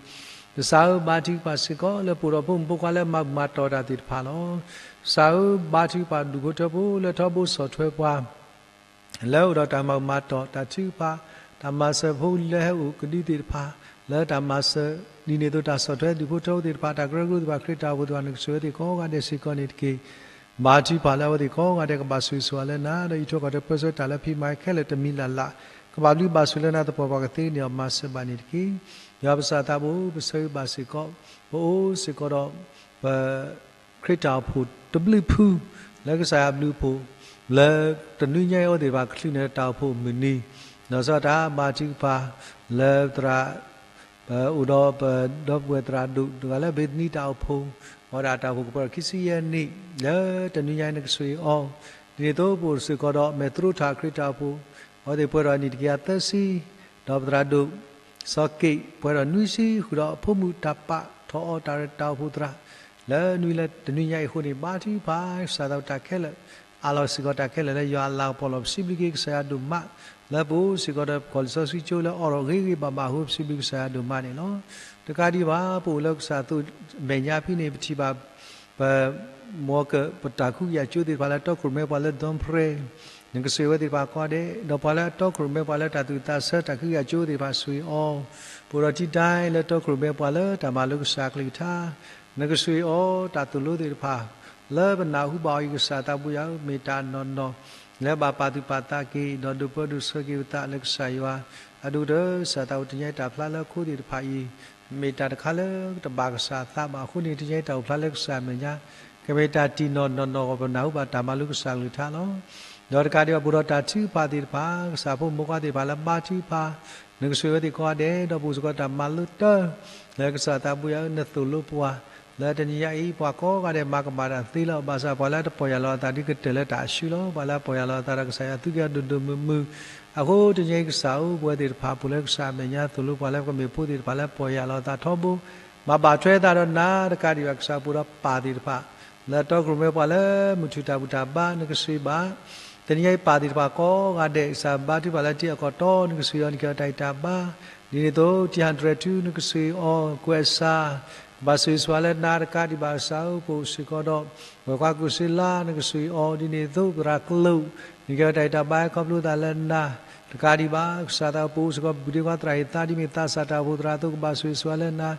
ကစၢ်ဧၢ, ဘါထုကဖၣ်စ့ၢ်ကီးလၢပအိၣ်ဒီးဖိမုၣ်ဖိခွါလၢမၤဘူၣ်မၤတီၢ်တၢ်သ့ၣ်တဖၣ်လီၤ. ကစၢ်ဧၢ, ဘါထုကဖၣ်ဒူၣ်ဖိထၢဖိလၢထီဘိဆီၣ်ထွဲပှၤ လၢအိၣ်ဒီးတၢ်မၤဘူၣ်မၤတီၢ် တၢ်ထုကဖၣ်, တၢ်မၤစၢၤဖိလၢဟဲအိၣ်ကဒုသ့ၣ်တဖၣ် လၢတၢ်မၤစၢၤ ဒ်န့ၣ်အသိးတၢ်ဆီၣ်ထွဲဒူၣ်ဖိထၢဖိသ့ၣ်တဖၣ် တၢ်ကရၢကရိသ့ၣ်တဖၣ် ခရံာ်တၢ်အိၣ်ဖှိၣ်သ့ၣ်တဖၣ် နကဆိၣ်ဂ့ၤဝဲသ့ၣ်ကိးဂၤဒဲးစ့ၢ်ကီးန့ၣ်တက့ၢ်. ဘါထုကဖၣ်လၢအဝဲသ့ၣ်ကိးဂၤဒဲးကဘၣ်ဆိၣ်ဂ့ၤဆိၣ်ဝါလၢနၤ ဒီးအံးထွဲကွၢ်ထွဲပၢဆှၢတၢ်လၢဖံးမၤခဲလၢာ်တမံၤလၢ်လၢ် ကဘၣ်ဘျုးဘၣ်ဆိၣ်လၢနၤသပှၢ်ပှၢ်ကသ့န့ၣ်အီၤမၤစၢၤဘၣ်န့ၣ်တက့ၢ်. ယွၤပကစၢ်သးဘိ ပဆၢဂ့ၤဘၣ်စ့ၢ်ကီး ပအိၣ်စ့ၢ်ကီးဒီး ပ ခရံာ်တၢ်အိၣ်ဖှိၣ်တဘျုးဖု လၢကစၢ်ယွၤဘျုးဖှိၣ် လၢတနွံညါအံၤအဝဲသ့ၣ်တဖၣ် ကချုးန့ၢ်တၢ်အိၣ်ဖှိၣ်မုၢ်နံၤ ဒီးစီၤတၢ်ဘါထုကဖၣ် လၢသရၣ် ပအိၣ်ဒီးပဒီပုၢ်ဝဲၢ်သရၣ်ဒိၣ် တဂၤလၢဘ့းသနံတၢ်အိၣ်ဖှိၣ် အဝဲဒၣ်တၢ်အိၣ်ဖှိၣ်ကပီၤခံဆံယဲၢ်နံၣ် လၢတနွံညါအံၤနကဆိၣ်ဂ့ၤအီၤ ဒ်န့ၣ်အသိးပအိၣ်စ့ၢ်ကီးဒီးမဲာ်သရိထၣ်ခရံာ်တၢ်အိၣ်ဖှိၣ် အဝဲသ့ၣ်ပှဲၤဒီးအနံၣ်တကယၤသၢဆံ ဒီးပသရၣ်ဒိၣ် စီၤက့ၣ် ပှဲၤဒီးနွံဆံ ဃုာ်ဒီးအဖိမုၣ်တၢ်ပာ်ထီၣ်အီၤတၢ်ရဲၣ်တၢ်အိၣ်ဖှိၣ်သရၣ် လၢနွံလၢတနွံညါအံၤအဃိန့ၣ် ဘါထုကဖၣ်ကစၢ်သးဘိတၢ်ခဲလၢာ် အးလီၤစ့ၢ်ကီးတၢ်ခဲလၢာ်လၢယွၤအလၤကပီၤလီၤ ပစံးဘျုးက့ၤကစၢ်ယွၤဒိၣ်မး လၢပအိၣ်စ့ၢ်ကီးဒီးပကီၢ်လံာ်စီဆှံကၠိလၢအိးထီၣ်ဂ့ၤဂ့ၤဘၣ်ဘၣ်အဃိ ပစံးဘျုးကစၢ်ယွၤဒိၣ်မးန့ၣ်လီၤ. တကးဒံးဘၣ် ပအိၣ်လၢကစၢ်အသိးမဲာ်ညါဖဲန့ၣ် ပထံၣ်ဘၣ် ပ မ်က ပတၢ်ကဟုကယာ်ကၠိသ့ၣ်တဖၣ်လၢအတီခိၣ်ရိၣ်မဲပှၤလၢ Don Prem နကဆိၣ်ဂ့ၤဝဲသ့ၣ်တဖၣ်ကိးဂၤဒဲး ဒီးပှၤလၢအတီခိၣ်ရိၣ်မဲပှၤလၢတၢ်သူၣ်ဝံၣ်သးဆၢတၢ်ကဟုကယာ်ကၠိသ့ၣ်တဖၣ်ဆိၣ်ဂ့ၤအီၤ ပအိၣ်ဒီးထံတၢ်လၢတီခိၣ်ရိၣ်မဲပှၤလၢတၢ်မၤလိကစၢ်ကလုၢ်ကထါ နကဆိၣ်ဂ့ၤအီၤတၢ်သိၣ်လိသ့ၣ်တဖၣ် လၢပနၢ်ဟူဘၣ်အီၤအံၤကစၢ်သးဘိယွၤဧၢ မ့ၢ်တၢ်နီၢ်နီၢ် လၢဘၣ်ပာ်သူၣ်ပာ်သးက့ၤ ဒီးဒုးပၢဒုးဆှၢက့ၤပသးလၢကစၢ်ယွၤ အဒိၣ်ကတၢၢ် ကစၢ်သးဘိတနံၤအံၤတၢ်ဖျါလၢအခိသ့ၣ်တဖၣ်အံၤ မ့ၢ်တၢ်တခါလၢတဘၣ်ကစၢ်အသးဘၣ်အဃိန့ၣ် တနံၤအံၤတၢ်အိၣ်ဖျါလၢကစၢ်အမဲာ်ညါ ကမ့ၢ်တၢ်တံၢ်နီၢ်နီၢ်နီၢ်ဂီၢ်ပနၢ်ဟူဘၣ်တၢ်မၤလိကစၢ်ကလုၢ်ကထါလီၤ. ဒီးတကးဒံးဘၣ်ပအိၣ်ဒီးတၢ်ထုကဖၣ်သ့ၣ်တဖၣ် ကစၢ်ဖိမုၣ်ဖိခွါသ့ၣ်တဖၣ်လၢဘါထုကဖၣ် နကဆိၣ်ဂ့ၤဝဲသ့ၣ်ကိးဂၤဒဲး ဒီးပအိၣ်စ့ၢ်ကီးတၢ်မၤလိတၢ် လၢကစၢ်သးဘိယွၤဧၢ နသိၣ်လိပှၤ လၢတနံၤညါအံၤ ပှၤကိးဂၤဒဲးမၤကမၣ်တၢ်သ့လီၤ. ဘၣ်ဆၣ်ပှၤလၢအတပီၢ်ယၢ်လီၤအသးဒ်ကတၢၢ်လၢတၢ်အဆူလီၤ. ပှၤလၢအပီၢ်ယၢ်လီၤအသးဒီးကစၢ်ယွၤသူက့ၤအီၤဒိၣ်ဒိၣ်မုၢ်မုၢ် အဃိတနံၤအံၤကစၢ်ဧၢ ပဝဲသ့ၣ်တဖၣ် ပအိၣ်လၢကစၢ်အမဲာ်ညါသိၣ်လိပှၤလၢပကမ့ၢ်ဖိသ့ၣ်တဖၣ်လၢပီၢ်ယၢ်လီၤအသးထီဘိ မၤဘၣ်ထွဲသးဒီးနၤ တကးဒံးဘၣ်ကစၢ်ပအိၣ်ဒီးပၢ်သ့ၣ်တဖၣ် လၢတီခိၣ်ရိၣ်မဲပှၤလၢမုၢ်ထူၣ်တၢ်ဘူၣ်တၢ်ဘါ နကဆိၣ်ဂ့ၤဘၣ် တနံၤညါအံၤပၢ်သ့ၣ်တဖၣ်ကိးဂၤဒဲး ကစၢ်ဘါထုကဖၣ်လၢတ့အကီၢ်တီ နကဆိၣ်ဂ့ၤအီၤ နကဲအီၤတၢ်ဂံၢ်တၢ်ဘါ ဒ်န့ၣ်အသိး တံၢ်ဟၣ်တြဲၤထူ နကဆိၣ်ဂ့ၤအီၤ ကွဲးစၢ် ကဘၣ်ဆိၣ်ဂ့ၤဆိၣ်ဝါလၢနၤ တကးဒံးဘၣ်ကစၢ်ဧၢ ပအိၣ်စ့ၢ်ကီးဒီး ဝဲၢ်ခွါကူၣ်စ့လါ နကဆိၣ်ဂ့ၤအီၤ ဒ်န့ၣ်အသိး သရၣ်ကျိာ် နကဲအီၤတၢ်ဂံၢ်တၢ်ဘါ ခီဖျိသးလၢနၤ တကးဒံးဘၣ် ကစၢ်သးပအိၣ်စ့ၢ်ကီး ပဒ့ခွါသရၣ်အံၤသး ဒ်မ့ၢ်သးစၢ်တၢ်အိၣ်ဖှိၣ်သရၣ်အသိး ကဘၣ်ဆိၣ်ဂ့ၤဆိၣ်ဝါလၢနၤ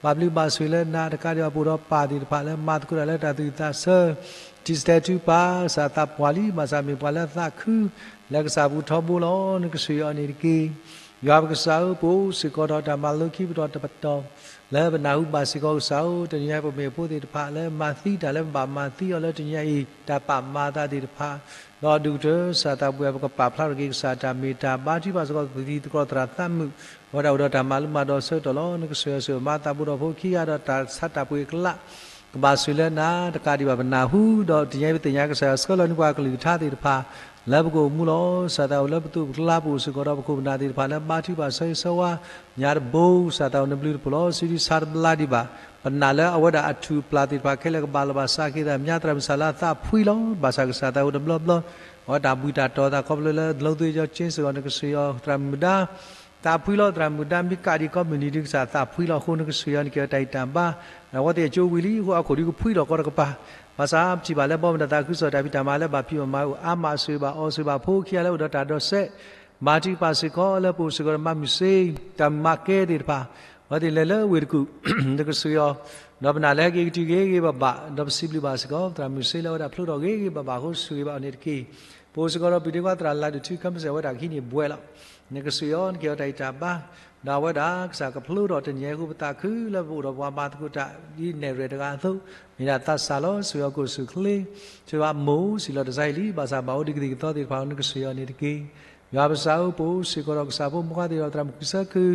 ဘၣ်ဘျုးဘၣ်ဆိၣ်လၢနၤ တကးဒံးဘၣ် ပအိၣ်ဒီးပၢ်သ့ၣ်တဖၣ်လၢမၤသကိးတၢ်လၢတၢ်သူၣ်ဝံၣ်သးဆၢ တံၢ်စတဲထူပၢ် ကစၢ်သးပှၢ်လံ ဘၣ်ဆၣ်မ့ၢ်ပှၤလၢအသးခု လၢကစၢ်ပူၤထီဘိလီၤ နကဆိၣ်ဂ့ၤအီၤန့ၣ်တက့ၢ်. ယွၤပကစၢ်ဧၢ ပအိၣ်စ့ၢ်ကီးဒီးတၢ်မၤလိခံပတီၢ်တပတီၢ် လၢပနၢ်ဟူဘၣ်စ့ၢ်ကီးကစၢ်ဧၢ တနံၤညါအံၤပမ့ၢ်ဖိသ့ၣ်တဖၣ်လၢမၤသံတၢ်လၢပဘၣ်မၤသံအီၤလၢတနံၤညါအံၤ တၢ်ပာ်မၤအသးသ့ၣ်တဖၣ် ဒီးဒုၣ်ကတၢၢ်ကစၢ်သးပှၢ် ပကပာ်ဖျါထီၣ်က့ၤကစၢ်တၢ်မ့ၢ်တၢ်ဘါထုကဖၣ်စ့ၢ်ကီး ပသံသကိးသရၣ်သးမုာ် အဝဲဒၣ်အိၣ်ဒီးတၢ်မၤလိမၤဒိးအဆၢကတီၢ်လီၤ နကဆိၣ်ဂ့ၤဆိၣ်မၤသးပူၤဒီးဖိခံဂၤဒီးတၢ်ဆါတၢ်ပှ့ၤအကျး ကဘၣ်ဆိၣ်လၢနၤ တကးဒံးဘၣ်ပနၢ်ဟူ ဒီးတနံၤညါအံၤပသ့ၣ်ညါကစၢ်ယွၤဆှၢလီၤန့ၢ်ပှၤကလုၢ်ကထါသ့ၣ်တဖၣ် လၢပကအိၣ်မူလီၤ ကစၢ်သးအိၣ်လၢပသိးပကျါ ပအိၣ်စ့ၢ်ကီးဒီးပခိၣ်ပနၢ်သ့ၣ်တဖၣ်လၢဘါထုကဖၣ်ဆၢဂ့ၤဆၢဝါ ညါတဘိ ကစၢ်သးအိၣ်နဘျုးတဖှိၣ်လီၤ စုဒုဆါတဘျါဒံးဘၣ် ပနာ်လၢအဝဲဒၣ်အထူၣ်အပျၢ်သ့ၣ်တဖၣ်ခဲလၢာ်ကဘၣ်လီၤဘၣ်စးက့ၤသး မ့ၢ်သရၣ်မုၣ်စၢ်လၢအသးဖှံလီၤ ဘၣ်ဆၣ်ကစၢ်သးအိၣ်တဘျီဘျီ အဝဲတၢ်ဘှံးတၢ်တီၤသးခီဖျိလၢ တလိၣ်သ့ၣ်ကၠီကၠ့စ့ၢ်ကီး နကဆိၣ်ဂ့ၤအီၤ သရၣ်မုၣ်ဒါ သးဖှံလီၤ သရၣ်မုၣ်ဒါ မ့ၢ်ကးဒံးကိးမုၢ်နံၤဒံး ကစၢ်သးဖှံလီၤအဃိ နကဆိၣ်ဂ့ၤအီၤ နကဲအီၤတၢ်ဂံၢ်တၢ်ဘါ အဝဲသ့ၣ်အကၠိဝံၤလံအဃိ အခိၣ်ဒံးကဖှံလီၤကီတကပၤ ဘၣ်ဆၣ်ပထံၣ်ဘၣ်လၢဘီမုၢ်တၢ်သးခုကစီၣ်တၢ်ဖံးတၢ်မၤလၢဘၣ်ဖံးဘၣ်မၤအိၣ်အါမး ဆိၣ်ဂ့ၤဘၣ်အီၤ ဆိၣ်ဂ့ၤဘၣ်ဖိခံဂၤလၢအိၣ်ဒီးတၢ်ဒိးစဲး ဘါထုကဖၣ်စ့ၢ်ကီးလၢပအိၣ်စ့ၢ်ကီးဒီးမၤမုၢ်စ့ တၢ်မၤကဲသ့ၣ်တဖၣ် အဝဲသ့ၣ်လဲၤလၢဝ့ၢ်တကူၣ် နကဆိၣ်ဂ့ၤအီၤ ဒီးပနာ်လၢဟဲက့ၤကတုၤဂ့ၤဂ့ၤဘၣ်ဘၣ် ဒီးပစံးဘျုးဘၣ်စ့ၢ်ကီး သရၣ်မုၢ်စ့လၢအဝဲဒၣ်ဖျိထီၣ်ဂ့ၤဂ့ၤဘၣ်ဘၣ်အဃိ ဆိၣ်ဂ့ၤဘၣ်အီၤန့ၣ်တက့ၢ်. ပအိၣ်စ့ၢ်ကီးဒီးပဒ့ခွါသရၣ်လၤဒုးထူ ခၢၣ်စဲး အဝဲဒၣ်ကဟံးန့ၢ်ဘှဲးလီၤ. နကဆိၣ်ဂ့ၤအီၤ နကဲအီၤတၢ်ဂံၢ်တၢ်ဘါ ဒီးအဝဲဒၣ်ကစၢ်ကဖျိထီၣ်တနံၤအံၤအဃိ ပသးခုလၢပအိၣ်ဒီးပှၤမၤသကိးတၢ်ဒ်နဲၣ်ရွဲၣ်တဂၤအသိး မ့ၢ်ဒၣ်သးစၢ်လီၤ ဆိၣ်ဂ့ၤအီၤကိၣ်ဆူၣ်ချ့ ဆိၣ်ဂ့ၤဘၣ်မိၢ် စံးလီၤတၢ်စါအံၤလံ ဘၣ်ဆၣ်ဘၣ်အိၣ်ဒံးကသံၣ်ကသီသ့ၣ်တဖၣ် နကဆိၣ်ဂ့ၤအီၤန့ၣ်တက့ၢ်. ယွၤပကစၢ်ဧၢ ပအိၣ်စ့ၢ်ကီးဒီးကစၢ်ဖိမုၣ်ခွါသ့ၣ်ဒီးသရၣ်မုၣ်ကုၢ်ဆၢခု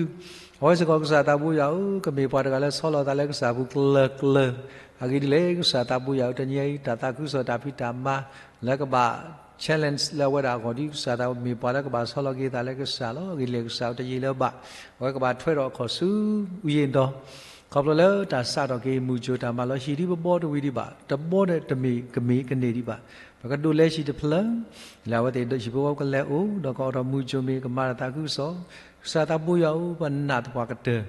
အဝဲစ့ၢ်ကီးကစၢ်သးဘိယွၤဧၢ ကမ့ၢ်ပှၤတဂၤလၢဆီလီၤသးလၢကစၢ်ပူၤကျၢၤကျၢၤ အဂ့ၢ်ဒ်လဲၣ် ကစၢ်သးဘိယွၤဧၢ တနံၤအံၤ တၢ်သးခုကစီၣ်တၢ်ဖံးတၢ်မၤ လၢကဘၣ် challenge လၢအဝဲဒၣ်အဂီၢ်ဒ် ကစၢ်သးဘိမ့ၢ်ပှၤလၢကဘၣ်ဆီလီၤက့ၤသးလၢကစၢ်လီၤ. အဂ့ၢ်ဒ်လဲၣ် ကစၢ်ဧၢ တယံာ်လၢၤဘၣ် အဝဲကဘၣ်ထွဲဒီးအခီၣ်ဆူ အူယံၤဒီး ခီဖျိလၢတၢ်စးထီၣ်က့ၤမုၢ်ကၠိၣ်တၢ်မၤလီၤဟံၣ်ဒ်ပဘီတဝံၤဒံးဘၣ် တဘီဒီးတမ့ၢ်ကမ့ၢ်ကန့ၢ်ဒံးဘၣ် ပကဒိးလဲဟံၣ်တဖျၢၣ် လၢအဝဲသ့ၣ်ဒီးဟံၣ်ဖိဃီဖိကလဲၤအိၣ် ဒီးကအိးထီၣ်မုၢ်ကၠိၣ်မ့ၢ်ကမၤတၢ်သးခုကစီၣ် ကစၢ်သးဘိယွၤဧၢ, ပနာ်သပှၢ်ကတၢၢ်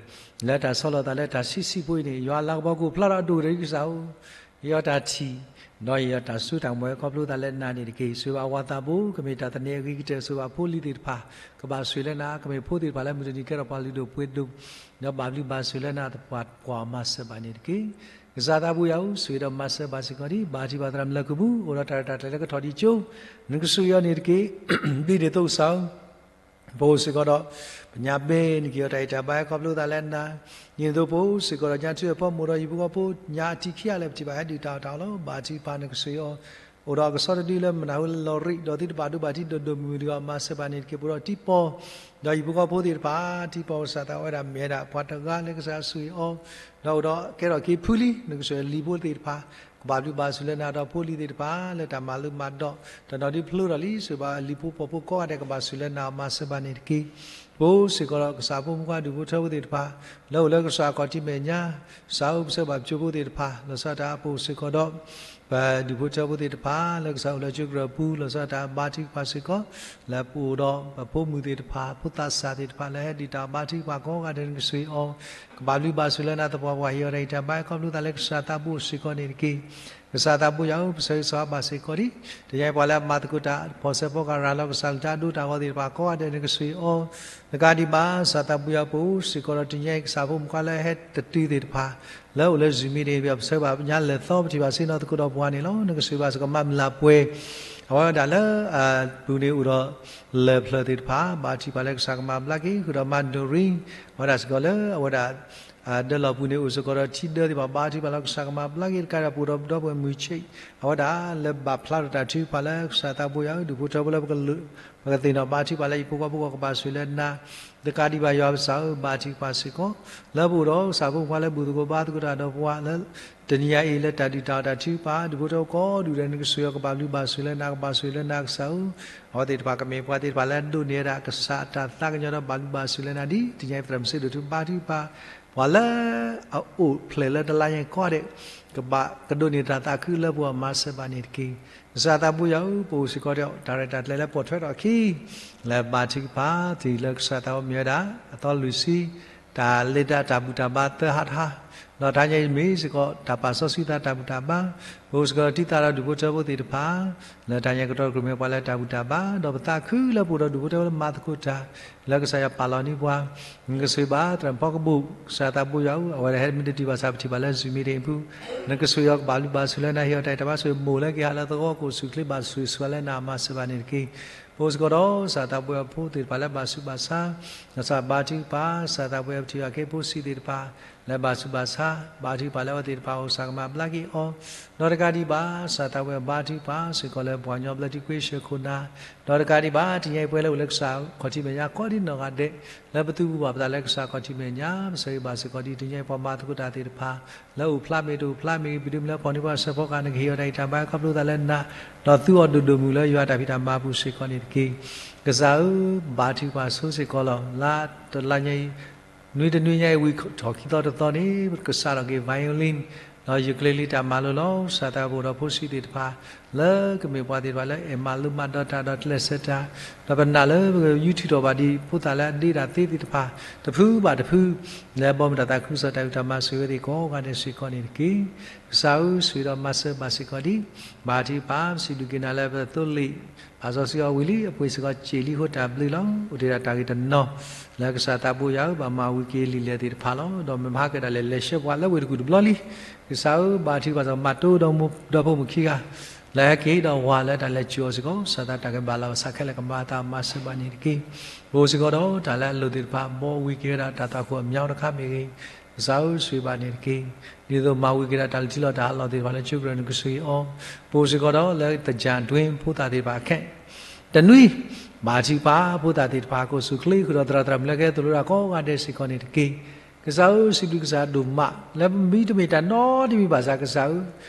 လၢတၢ်ဆီၣ်လီၤသးလၢတၢ်ဆံးဆံးဖိအံၤန့ၣ်, ယွၤလၤကပီၤကအိၣ်ဖျါထီၣ်အဒိၣ်ကတၢၢ်ဒ်ကစၢ်ဧၢ, ယွၤတၢ်ထံၣ်, ဒီးယွၤတၢ်စိတၢ်ကမီၤဝဲခီဖျိသးလၢနၤန့ၣ်တက့ၢ်. ဆိၣ်ဂ့ၤဘၣ်အဝၤသးဘိ, ကမ့ၢ်တၢ်သန့ၤအဂ့ၤကတၢၢ်, ဆိၣ်ဂ့ၤဘၣ်ဖိလံၤသ့ၣ်တဖၣ်, ကဘၣ်ဆိၣ်လၢနၤ, ကမ့ၢ်ဖိသ့ၣ်တဖၣ်လၢမုၢ်တနံၤကဲထီၣ်ပှၤလုၢ်ဒိၣ်ပှ့ၤဒိၣ်, ဒီးဘၣ်ဘျုးဘၣ်ဆိၣ်လၢနၤသပှၢ်ပှၢ်အမၤစၢၤဘၣ်န့ၣ်တက့ၢ်. ကစၢ်သးဘိယွၤဧၢ, ဆိၣ်ဂ့ၤဒီးမၤစၢၤဘၣ်စ့ၢ်ကီးဒံး, ဘၣ်ထံၣ်ပှၤသရၣ်မုၣ်လၢကုၢ်ပူၤ အိၣ်ဒီးတၢ်ရဲၣ်တၢ်ကျဲၤလၢကထီၣ်ဒံးကၠိ, နကဆိၣ်ဂ့ၤအီၤန့ၣ်တက့ၢ်. ဒ်န့ၣ်အသိးကစၢ်ဧၢ, ပအိၣ်စ့ၢ်ကီးဒီး ပညါဘဲန့ၣ်က့ၤအီၤတၢ်ဂံၢ်တၢ်ဘါဟဲခီဖျိသးလၢနၤ, ဒ်န့ၣ်အသိးပအိၣ်စ့ၢ်ကီးဒီးညါထူအဖီမိၢ်ဒီးဟံၣ်ဖိဃီဖိ, ညါအထံခံဂၤလၢပထံၣ်ဘၣ်ဟဲဒုၣ်တၢ်အီၣ်တၢ်အီလီၤ. ဘၣ်ထံၣ်ပှၤနကဆိၣ်ဂ့ၤအီၤ, အိၣ်ဒီးအကဆီတဒုလၢမနုၤလီၤရံၣ်, ဒီးသုတဘၣ်ဒိဘၣ်ထံးဒိၣ်ဒိၣ်မုၢ်မုၢ်ဒီးမၤစၢၤဘၣ်န့ၣ်တက့ၢ်. ပအိၣ်ဒီးတံၤပီၢ်, ဒီးဟံၣ်ဖိဃီဖိသ့ၣ်တဖၣ်, တံၤပီၢ်ကစၢ်သးဝဲဒၣ်မ့ၢ်ဝဲဒၣ်ပှၤတဂၤလၢကစၢ်ဆိၣ်ဂ့ၤအီၤ, ဒီးအိၣ်ဒီးကဲထီၣ်က့ၤဖုလံ, နကဆိၣ်ဂ့ၤလံာ်ဖိသ့ၣ်တဖၣ်, ကဘၣ်ဘျုးဘၣ်ဆိၣ်လၢနၤဒီးဖိလံၤသ့ၣ်တဖၣ် လၢတၢ်မၤလိမၤဒိး, တနီၤဒုးဖျိထီၣ်လံ, ဆိၣ်ဂ့ၤဘၣ်လံာ်ဖိပိာ်ဖိကိးဂၤဒဲးကဘၣ်ဆိၣ်လၢနၤအီၤမၤစၢၤဘၣ်န့ၣ်တက့ၢ်. ပအိၣ်စ့ၢ်ကီးဒီးကစၢ်ဖိမုၣ်ခွါဒူၣ်ဖိထၢဖိသ့ၣ်တဖၣ်, လၢအိၣ်လၢကစၢ်ခီၣ်ထံးမဲာ်ညါ, ကစၢ်ဧၢပဆၢဘၣ်ပကၠိဖိသ့ၣ်တဖၣ်, လီၤဆီဒၣ်တၢ်ပအိၣ်စ့ၢ်ကီးဒီး ပဒူၣ်ဖိထၢဖိသ့ၣ်တဖၣ် လၢကစၢ်အိၣ်လၢကၠိကရၢၢ်ပူၤ, လီၤဆီဒၣ်တၢ်ဘါထုကဖၣ်စ့ၢ်ကီး, လၢပအိၣ်ဒီးပဖိမုၣ်သ့ၣ်တဖၣ်, ဖိသးစၢ်သ့ၣ်တဖၣ် လၢဟဲဒုၣ်တၢ်ဘါထုကဖၣ်ကိးဂၤဒဲးနကဆိၣ်ဂ့ၤအီၤ, ကဘၣ်ဘျုးဘၣ်ဆိၣ်လၢနၤသပှၢ်ပှၢ်ဟ့ၣ်အီၤတၢ်ဂံၢ်တၢ်ဘါဟဲခီဖျိသးလၢကစၢ်သးဘိစ့ၢ်ကီးန့ၣ်တက့ၢ်. ကစၢ်သးဘိယွၤဧၢ, ပဆၢဂ့ၤဆၢဝါဘၣ်စ့ၢ်ကီးဒံး, တနံၤအံၤပှၤလၢအမၤသကိးတၢ်ဖီၣ်ဆၢဖီကၤရၤလီၤကစၢ်လုၢ်တၢ်အဒိတၢ်ဂီၤသ့ၣ်တဖၣ်ကိးဂၤဒဲးနကဆိၣ်ဂ့ၤအီၤ, နကးဒံးဘၣ် ကစၢ်သးဘိယွၤဧၢ, ပအိၣ်စ့ၢ်ကီးဒီးတနံၤအံၤကစၢ်ဖိမုၣ်ခွါလၢအဟဲတတုၤသ့ၣ်တဖၣ် လၢအိၣ်လၢ Zoom meeting ပဆၢဘၣ်ညါလဲၤသီပထံၣ်ဘၣ်ဆ့ၣ်နီၤသကိးဒီးပှၤန့ၣ်လီၤ. နကဆိၣ်ဂ့ၤဘၣ်စ့ၢ်ကီးမၤမုၢ်လၢ်ပှဲၤ အဝဲဒၣ်လၢ ပူၤန့ၣ်အိၣ်ဒီး လၢၢ်ဖျၢၣ်သ့ၣ်တဖၣ် ဘါထုကဖၣ်လၢကစၢ်ကမၤဘျါက့ၤဃုာ်ဒီးမၤဒိရံ အဝဲဒၣ်စ့ၢ်ကီးလၢအဝဲဒၣ် ဒၢလီၤပူၤန့ၣ်အိၣ်စ့ၢ်ကီးဒီးထံဒၢသ့ၣ်တဖၣ် ဘါထုကဖၣ်လၢကစၢ်ကမၤဘျါက့ၤတကးဒီးပအိၣ်ဒီးပဒီပုၢ်ဝဲၢ်မုၢ်ဆ့ၣ် အဝဲဒၣ်လၢဘၣ်ဖျါထီၣ်တၢ်ထုကဖၣ်လၢကစၢ်သးဘိယွၤဧၢ, ဒူၣ်ဖိထၢဖိလၢ ပကသ့ၣ်နီၣ်ဘါထုကဖၣ်လၢဟံၣ်ဖိဃီဖိအဂီၢ် ကဘၣ်ဆိၣ်လၢနၤ တကးဒံးဘၣ်ယွၤပကစၢ်ဧၢ, ဘါထုကဖၣ်စ့ၢ်ကီး လၢပအိၣ်ဒီးကစၢ်ဖိမုၣ်ခွါလၢဘူၣ်သကိးဘါသကိးတၢ်ဒီးပှၤလၢ တနံၤအံၤလၢတၢ်ဒုၣ်တၢ်အီၣ်တၢ်ထုကဖၣ် ဒူၣ်ဖိထၢဖိကိးဒူၣ်ဒီးနကဆိၣ်ဂ့ၤအီၤ ကဘၣ်ဘျုးဘၣ်ဆိၣ်လၢနၤ ကဘၣ်ဆိၣ်ဂ့ၤလၢနၤကစၢ်ဧၢ, အဝဲသ့ၣ်တဖၣ်ကမ့ၢ်ပှၤသ့ၣ်တဖၣ်လၢအဒိးန့ၢ်ဝဲဒၣ်ကစၢ်အတၢ်သးကညီၤဒီးဘၣ်ဘျုးဘၣ်ဆိၣ်လၢနၤဒ်တနံၤအံၤ ပသရၣ်မုၣ်စ့ဒိၣ်ထူဘါထုကဖၣ် ပှၤလၢအအိၣ်ဖျဲၣ်လၢတလါညါကိးဂၤဒဲး ကဘၣ်ကဒိးန့ၢ်တၢ်သးခုလၢပဂီၢ်မၤစၢၤဘၣ်န့ၣ်တက့ၢ်. ကစၢ်သးဘိယွၤဧၢ, ပအိၣ်စ့ၢ်ကီးဒီးတၢ်ရဲၣ်တၢ်ကျဲၤလၢပိာ်ထွဲထီၣ်အခံ လၢဘါထုကဖၣ်တုၤလၢကစၢ်သးဘိမ့ၢ်ဝဲဒၣ် အသီလွံၢ်ဆံ တၢ်လဲၤတၢ် တၢ်ဘူၣ်တၢ်ဘါသၢဟးတဟး, ဒီးတဟါညါအံၤမ့ၢ်စ့ၢ်ကီး တၢ်ပာ်စီဆှံသးတၢ်ဘူၣ်တၢ်ဘါ, ပအိၣ်စ့ၢ်ကီးဒီးတံၤသးဒီးဒူၣ်ဖိထၢဖိသ့ၣ်တဖၣ် လၢတၢ်ညါကတီၢ်တကရူၢ်မ့ၢ်ပှၤလၢတၢ်ဘူၣ်တၢ်ဘါ, ဒီးပသးခုလၢပအိၣ်ဒီးဒူၣ်ဖိထၢဖိလၢမၤသကိးတၢ် လၢကစၢ်ယွၤပာ်လီၤန့ၢ်ပှၤ, နကဆိၣ်ဂ့ၤဘၣ်သရၣ်မုၣ်ဖီကဘိၣ်, ကစၢ်သးဘိယွၤဧၢ, အဝဲဒၣ်ဟဲမ့ၢ်တတုၤဘၣ်ဆၣ် ပထံၣ်ဘၣ်လၢ Zoom meeting အပူၤ, နကဆိၣ်ဂ့ၤအီၤ ကဘၣ်ဘျုးဘၣ်ဆိၣ်လၢနၤ ဟ့ၣ်အီၤတၢ်အဲၣ်တၢ်ဘါဆိၣ်ဂ့ၤမိၢ်လၢကဟးလၢသဝီကိးဆူၣ်ချ့ ဘၣ်ဆိၣ်ဂ့ၤဆိၣ်ဝါလၢနၤမၤစၢၤဘၣ်န့ၣ်တက့ၢ်. ပအိၣ်စ့ၢ်ကီးဒီး ကစၢ်သးဘိယွၤဖိသ့ၣ်တဖၣ်လၢဘၣ်ဆူးဘၣ်ဆါ, ကစၢ်ဘါထုကဖၣ်, ကစၢ်သးဘိယွၤပထံၣ်ဘၣ်က့ၤဖိဆံးသ့ၣ်တဖၣ် လၢဘၣ်ဆူးဘၣ်ဆါ, ဘါထုကဖၣ်လၢအဝဲသ့ၣ်တဖၣ်အအိၣ်ကစၢ်ကမၤဘျါက့ၤအီၤ, ဒီးတကးဒံးဘၣ် ကစၢ်သးဘိယွၤဘါထုကဖၣ်စ့ၢ်ကီးလၢပှၤကညီဘျၢထံခွ့ဆၢခိၣ်နၢ်, ဒီးတကးဒံးဘၣ် တနံၤအံၤပဝဲလၢအိၣ်လၢကစၢ်ခီၣ်ထံးမဲာ်ညါကိးဒံးနီၢ်ဂၤဒဲး လၢပသုးဘူးဘၣ်ပသးလၢကစၢ်ခီၣ်ထံးမဲာ်ညါ ပဆၢဂ့ၤဘၣ်စ့ၢ်ကီးဒ်တနံၤအံၤပှၤမၤသကိးတၢ်သ့ၣ်တဖၣ် လၢအိၣ်ဖျါမ့ၢ်တအိၣ်ဖျါမ့ၢ်ဂ့ၤ ပဒုးမုၢ်လၢဖီၣ်န့ၢ်ပှၤဆၢဖီကၤ နကဟ့ၣ်အီၤတၢ်ဂံၢ်တၢ်ဘါခီဖျိသးလၢနၤ, ဒီးသူအီၤဒိၣ်ဒိၣ်မုၢ်လၢယွၤတၢ်ဖံးတၢ်မၤအပူၤစ့ၢ်ကီးန့ၣ်တက့ၢ်. ကစၢ်ဧၢ, ဘါထုကဖၣ်ဆိစ့ၢ်ကီးလီၤ. လါတလါညါအံၤ နွံတနွံညါအံၤ ဝံၤထီၣ်ခံသီတသီန့ၣ် ပကစးထီၣ်က့ၤ violin ဒီး ukulele တၢ်မၤလိလီၤ. ကစၢ်သးဘိဒီးဖိဆံးသ့ၣ်တဖၣ် လၢကမ့ၢ်ပှၤသ့ၣ်တဖၣ်လၢအဲၣ်မၤလိမၤဒိးတၢ်ဒီးကျဲးစၢးတၢ်, ဒီးပနာ်လၢပကယူၤထံၣ်ထီၣ်ဘၣ်ဒံး ဖိသၣ်လၢအဒ့တၢ်သ့သ့ၣ်တဖၣ် တဖုဘၣ်တဖု လၢအဘီမုၢ်တၢ်သးခုကစီၣ် တၢ်ဂံၢ်တၢ်ဘါဆိၣ်ဂ့ၤဝဲသ့ၣ်ကိးဂၤဒဲးစ့ၢ်ကီးန့ၣ်တက့ၢ်. ကစၢ်ဧၢ, ဆိၣ်ဂ့ၤဒီးမၤစၢၤဘၣ်စ့ၢ်ကီးဒံး ဘါထုကဖၣ် ပစံးဘျုးက့ၤနၤလၢပသိလ့ၣ် ပာ်စီဆှံအီၤဝံၤလံ အပှ့ၤစ့ၢ်ကီးစ့ၢ်လံအဃိ တၢ်ဘျုးလီၤ. အိၣ်တ့ၢ်ဒၣ်တၢ်ဂ့ၤတနီၤ လၢကစၢ်သးဘိယွၤဧၢ ဘၣ်မၤဝံၤက့ၤလံာ်လဲၢ်သ့ၣ်တဖၣ်လီၤ. ဒီးမ့ၢ်မဟါကဒါလဲၣ် လဲၤဆှၢပှၤလၢဝ့ၢ်တကူၣ်တဘျီလံ. ကစၢ်ဧၢ, ဘါထုကဖၣ်စ့ၢ်ကီး မၤတိဒီးမိၢ်ဒီဖိမုၣ်ခံဂၤ လၢဟဲက့ၤဒီးဝၤလၢတၢ်လဲၤစၢၤအီၤစ့ၢ်ကီး ကစၢ်သးတၢ်ကဘၣ်လီၤ ကစၢ်ခဲလၢာ်ကမၤအသးမၤစၢၤဘၣ်န့ၣ်တက့ၢ်. ပအိၣ်စ့ၢ်ကီးဒီးတၢ်လၢအလိၣ်သ့ၣ်တဖၣ် ဘီဝံၤက့ၤဝဲဒၣ်တၢ်သွၣ်ခိၣ်အမံၤတခါမ့ၢ်ဂ့ၤ ကစၢ်ဧၢ ဆိၣ်ဂ့ၤဘၣ်န့ၣ်တက့ၢ်. ဒ်သိးမၤဝံၤက့ၤဒၣ်တၢ်လၢထံလီၤတၢ်ဟးလီၤသ့ၣ်တဖၣ်လၢကၠိကရၢၢ် နကဆိၣ်ဂ့ၤအီၤ. ပအိၣ်စ့ၢ်ကီးဒီးလၢသၢၣ်တွ့ဖိသၣ်သ့ၣ်တဖၣ်ခဲ တနွံ ဘါထုကဖၣ်ဖိသၣ်သ့ၣ်တဖၣ် ကိးဆူၣ်ချ့ဃုာ်ဒီး သရၣ်သရၣ်မုၣ်လၢကဟဲသိၣ်လိတၢ်ကိးဂၤဒဲးစ့ၢ်ကီးန့ၣ်တက့ၢ်. ကစၢ်ဧၢ စံးဘျုးကစၢ်ဒိၣ်မး လၢပမ့ၢ်တမ့ၢ်တၢ်နီတမံၤဘၣ်ဆၣ် ကစၢ်ဧၢ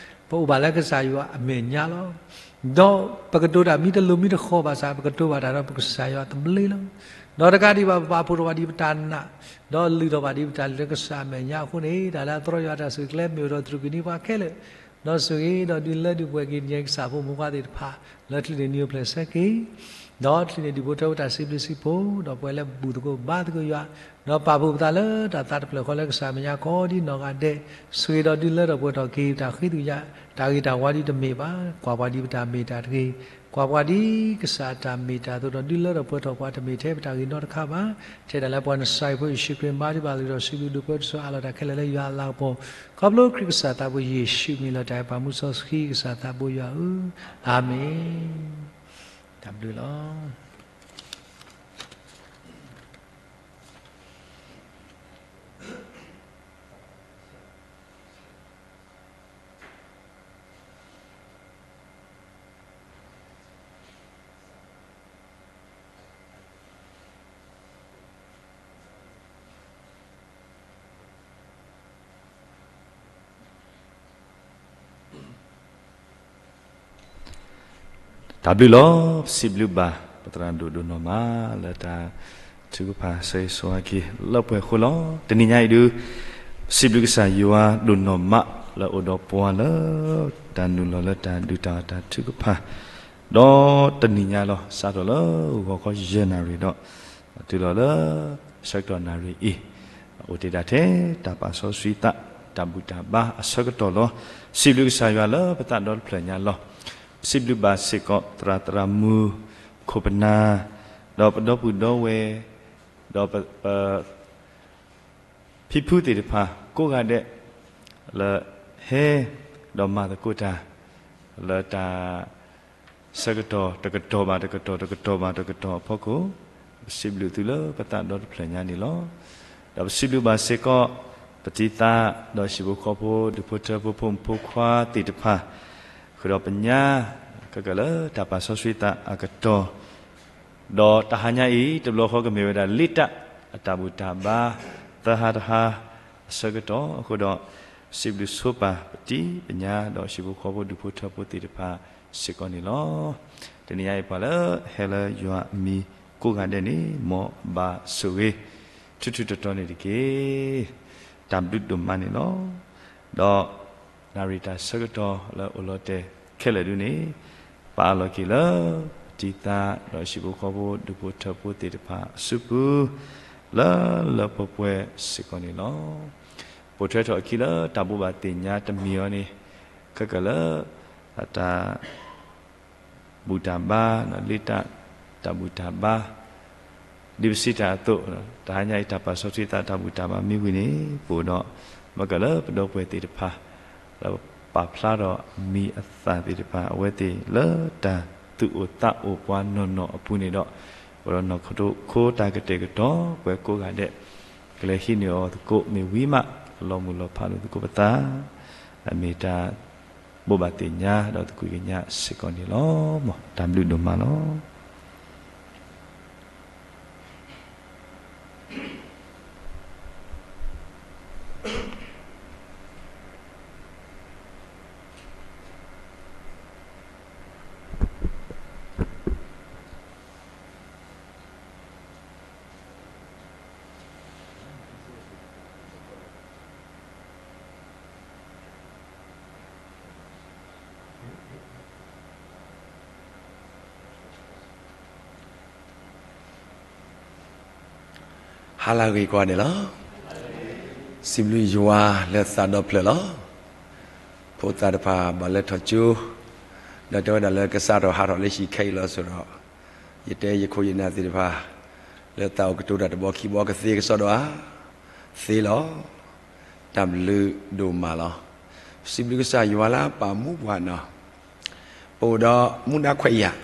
ပအိၣ်ဘၣ်လၢကစၢ်ယွၤအမဲာ်ညါလီၤ. ဒီးပကတိၤတၢ်မ့ၢ်တလိၤမ့ၢ်တဃီၤဘၣ်ဆၣ် ပကတိၤဘၣ်တၢ်ဒီးပကစၢ်ယွၤသဘျ့လီၤ. ဒီးတကးဒံးဘၣ် ပပာ်ဖှိၣ်ထီၣ်ဘၣ်ဒံးပတၢ်နာ် ဒီးလုၢ်ထီၣ်ဘၣ်ဒံးပတၢ်လုၢ်လၢကစၢ်အမဲာ်ညါအဃိန့ၣ် တၢ်လၢအသရီယွၤတၢ်ဆိၣ်ဂ့ၤကျဲမ့ၢ်အိၣ်ဒီးတြူၢ်ကနံၤပှၤခဲလၢာ် ဒီးဆိၣ်ဂ့ၤဒီးဒုးလၢဒုးပှဲၤက့ၤ တနံၤအံၤကစၢ်ဖိမုၣ်ခွါသ့ၣ်တဖၣ် လၢချုးန့ၣ်နံၤအိၣ်ဖျဲၣ်ဆၢက့ၤ ဒီးတချုးန့ၣ်ဒုး ဒူၣ်ဖိထၢဖိတၢ်စံးဘျုးစံးဖှိၣ်, ဒီးပဝဲလၢဘူၣ်သကိးဘါသကိးယွၤ, ဒီးပာ်ဖှိၣ်ပသးလၢတၢ်သးတဖျၢၣ်ဃီလၢကစၢ်မဲာ်ညါကိးဒ်နီၢ်ဂၤဒဲး, ဆှ့ဒီးဒုးလၢထီၣ်ပှဲၤထီၣ်က့ၤ တၢ်ဃ့သကွံာ်ယၤ, တၢ်ဂ့ၤတၢ်ဝါဒ်တမ့ၢ်ဘၣ်, ကွၢ်ပှၤဒ်ပတၢ်မ့ၢ်တၢ်တဂ့ၤ, ကွၢ်ပှၤဒ်ကစၢ်တၢ်မ့ၢ်တၢ်အသိးဒီး ဒုးလၢထီၣ်ပှဲၤထီၣ်ပှၤတမ့ၢ်ထဲပတၢ်ဂ့ၤနီတခါဘၣ်, ထဲဒၣ်လၢပှၤနစၤရ့းဖိယ့ၣ်ၡူးခရံာ်မၤတဘၣ်လံဒီး စံးဘျုးဒုးပၢတစိၤအးလီၤတၢ်ခဲလၢာ်လၢယွၤအလၤကပီၤ, ခီဖျိခရံာ်ကစၢ်သးဘိယ့ၣ်ၡူးမံၤလီၤတၢ်အဲၣ်ပာ်မူစီဆှံကစၢ်သးဘိယွၤဧၢ, အၤမ့ၣ်. တၢ်ဘျုးလီၤ. တၢ်ဘျုးလီၤ. ပစံးဘျုးဘၣ် ပသရၣ်ဒိၣ်ဒိၣ်နီၢ်မး လၢတၢ်ထုကဖၣ်ဆိၣ်ဂ့ၤဆိၣ်ဝါက့ၤလၢပှဲၤဃိလီၤ. တနံၤညါအံၤဒုး ပစံးဘျုးကစၢ်ယွၤဒိၣ်နီၢ်မး လၢအိၣ်ဒီးပှၤလၢ တၢ်နုာ်လီၤလၢတၢ်ဒုးတၢ်အီၣ်တၢ်ထုကဖၣ် ဒီးတနံၤညါလီၤ စးထီၣ်လၢဂီၤခီယဲၢ်နၣ်ရံၣ်ဒီး တုၤလီၤလၢ ဆၢကတီၢ်နၣ်ရံၣ်အံၤ အိၣ်တ့ၢ်ဒၣ်ထဲ တၢ်ပာ်စီဆှံသး တၢ်ဘူၣ်တၢ်ဘါအဆၢကတီၢ်လီၤ. စံးဘျုးကစၢ်ယွၤလၢပသးဒီဖျၢၣ်ညါလီၤ. ပစံးဘျုးဘၣ်စ့ၢ်ကီး သရၣ်သရၣ်မုၣ် ခိၣ်ပနၢ် ဒီးပဒီပုၢ်ဒီဝဲၢ် ဒီးပ ဖံဖုသ့ၣ်တဖၣ်ကိးဂၤဒဲး လၢဟဲ ဒီးမၤသကိးတၢ် လၢတၢ်ဆၢကတီၢ်တကတီၢ်ဘၣ်တကတီၢ် တကတီၢ်ဘၣ်တကတီၢ်အဖီခိၣ် ပစံးဘျုးသုလၢပသးဒီတဖျၢၣ်ညါန့ၣ်လီၤ. ဒီးပစံးဘျုးဘၣ်စ့ၢ်ကီး ပတံၤသး ဒီးဟံၣ်ဖိဃီဖိ ဒူၣ်ဖိထၢဖိ ဖိမုၣ်ဖိခွါသ့ၣ်တဖၣ် ဃုာ်ဒီးပညါ ခဲကၢၣ်လၢတၢ်ပာ်စီဆှံသးအကတီၢ် ဒီးတဟါညါအံၤ တဘျီဃီကမ့ၢ်ဝဲဒၣ် လ့တၢ်အတၢ်ဘူၣ်တၢ်ဘါ သၢဟါတဟါ အဆၢကတီၢ်အဃိဒီး စံးဘျုးဆိပာ်ပတံၤပညါ ဒီးဟံၣ်ဖိဃီဖိ ဒူၣ်ဖိထၢဖိသ့ၣ်တဖၣ်စ့ၢ်ကီးန့ၣ်လီၤ. တနံၤညါအံၤ ပှၤလၢဟဲလၢယွၤအမံၤကိးဂၤဒဲးန့ၣ် မ်အဘၣ်ဆိၣ်ဂ့ၤ ထူထူတီတီန့ၣ်တက့ၢ်. တၢ်ဘျုးဒိၣ်မးန့ၣ်လီၤ. ဒီး နၣ်ရံၣ်တၢ်ဆၢကတီၢ်လၢအိၣ်လီၤတဲာ်ခဲလၢာ်ဒုန့ၣ် ပအးလီၤက့ၤလၢ ပတံၤသး ဒီးဟံၣ်ဖိဃီဖိ ဒူၣ်ဖိထၢဖိသ့ၣ်တဖၣ်အစုပူၤ လၢလၢပှဲၤပှဲၤစ့ၢ်ကီးန့ၣ်လီၤ. ပိာ်ထွဲထီၣ်အခံလၢတၢ်ဘိးဘၣ်သ့ၣ်ညါတမံၤအံၤန့ၣ် ခဲကၢၣ်လၢ တၢ် ဘူၣ်တၢ်ဘါ လ့တၢ် တၢ်ဘူၣ်တၢ်ဘါ ဒ်ပစံးတၢ်အသိး တဟါညါအံၤ တၢ်ပာ်စီဆှံသးတၢ်ဘူၣ်တၢ်ဘါမ့ၢ်ဝံၤန့ၣ် ပအိၣ်ဒီး မ့ၢ်ကလၢပဒီပုၢ်ဝဲၢ်သ့ၣ်တဖၣ် လၢပပာ်ဖျါထီၣ်မံၤအသၣ်သ့ၣ်တဖၣ် အဝဲသ့ၣ်လၢတၢ်သူၣ်အိၣ်သးအိၣ်ပှၤနီၢ်နီၢ်အပူၤန့ၣ်ဒီး ပဒီးနီၢ်ခိတၢ်ကတဲာ်ကတီၤ ပှၤကိးဂၤဒဲး ကလဲၤဟံးန့ၢ်အီၤသကိးမ့ၢ်ဝံၤမး လီၤမုၢ်လီၤဖးလိာ်သကိးပသး အမ့ၢ်တၢ် ဘိးဘၣ်သ့ၣ်ညါ ဒီးသကွံၢ်ကညးစ့ၢ်ကီးန့ၣ်လီၤ. မ်တၢ်ဘျုးဒိၣ်မးလီၤ. ဟါလၢအဂ့ၤကိးဂၤဒဲးလီၤ. စံးဘျုးယွၤလၢသးဒီဖျၢၣ်လီၤ. ဖိသၣ်တဖၣ်ဘၣ်လဲၤထီၣ်ကၠိ ဒီးတဲဝဲဒၣ်လၢကစးထီၣ်ဟးထီၣ်လၢဟံၣ်ခဲအံၤလီၤ. ဆိဒီး ယတဲယခိၣ်ယနၢ်သ့ၣ်တဖၣ် လၢသးအိၣ်ကတိၤတၢ်တဘီခံဘီကသ့ကစီဒီဧါ, သ့လီၤ. တၢ်ဘျုးဒိၣ်မးလီၤ. စံးဘျုးကစၢ်ယွၤလၢပာ်မူပှၤနီၤ ပအိၣ်ဒီးမူဒါခွဲးယာ်,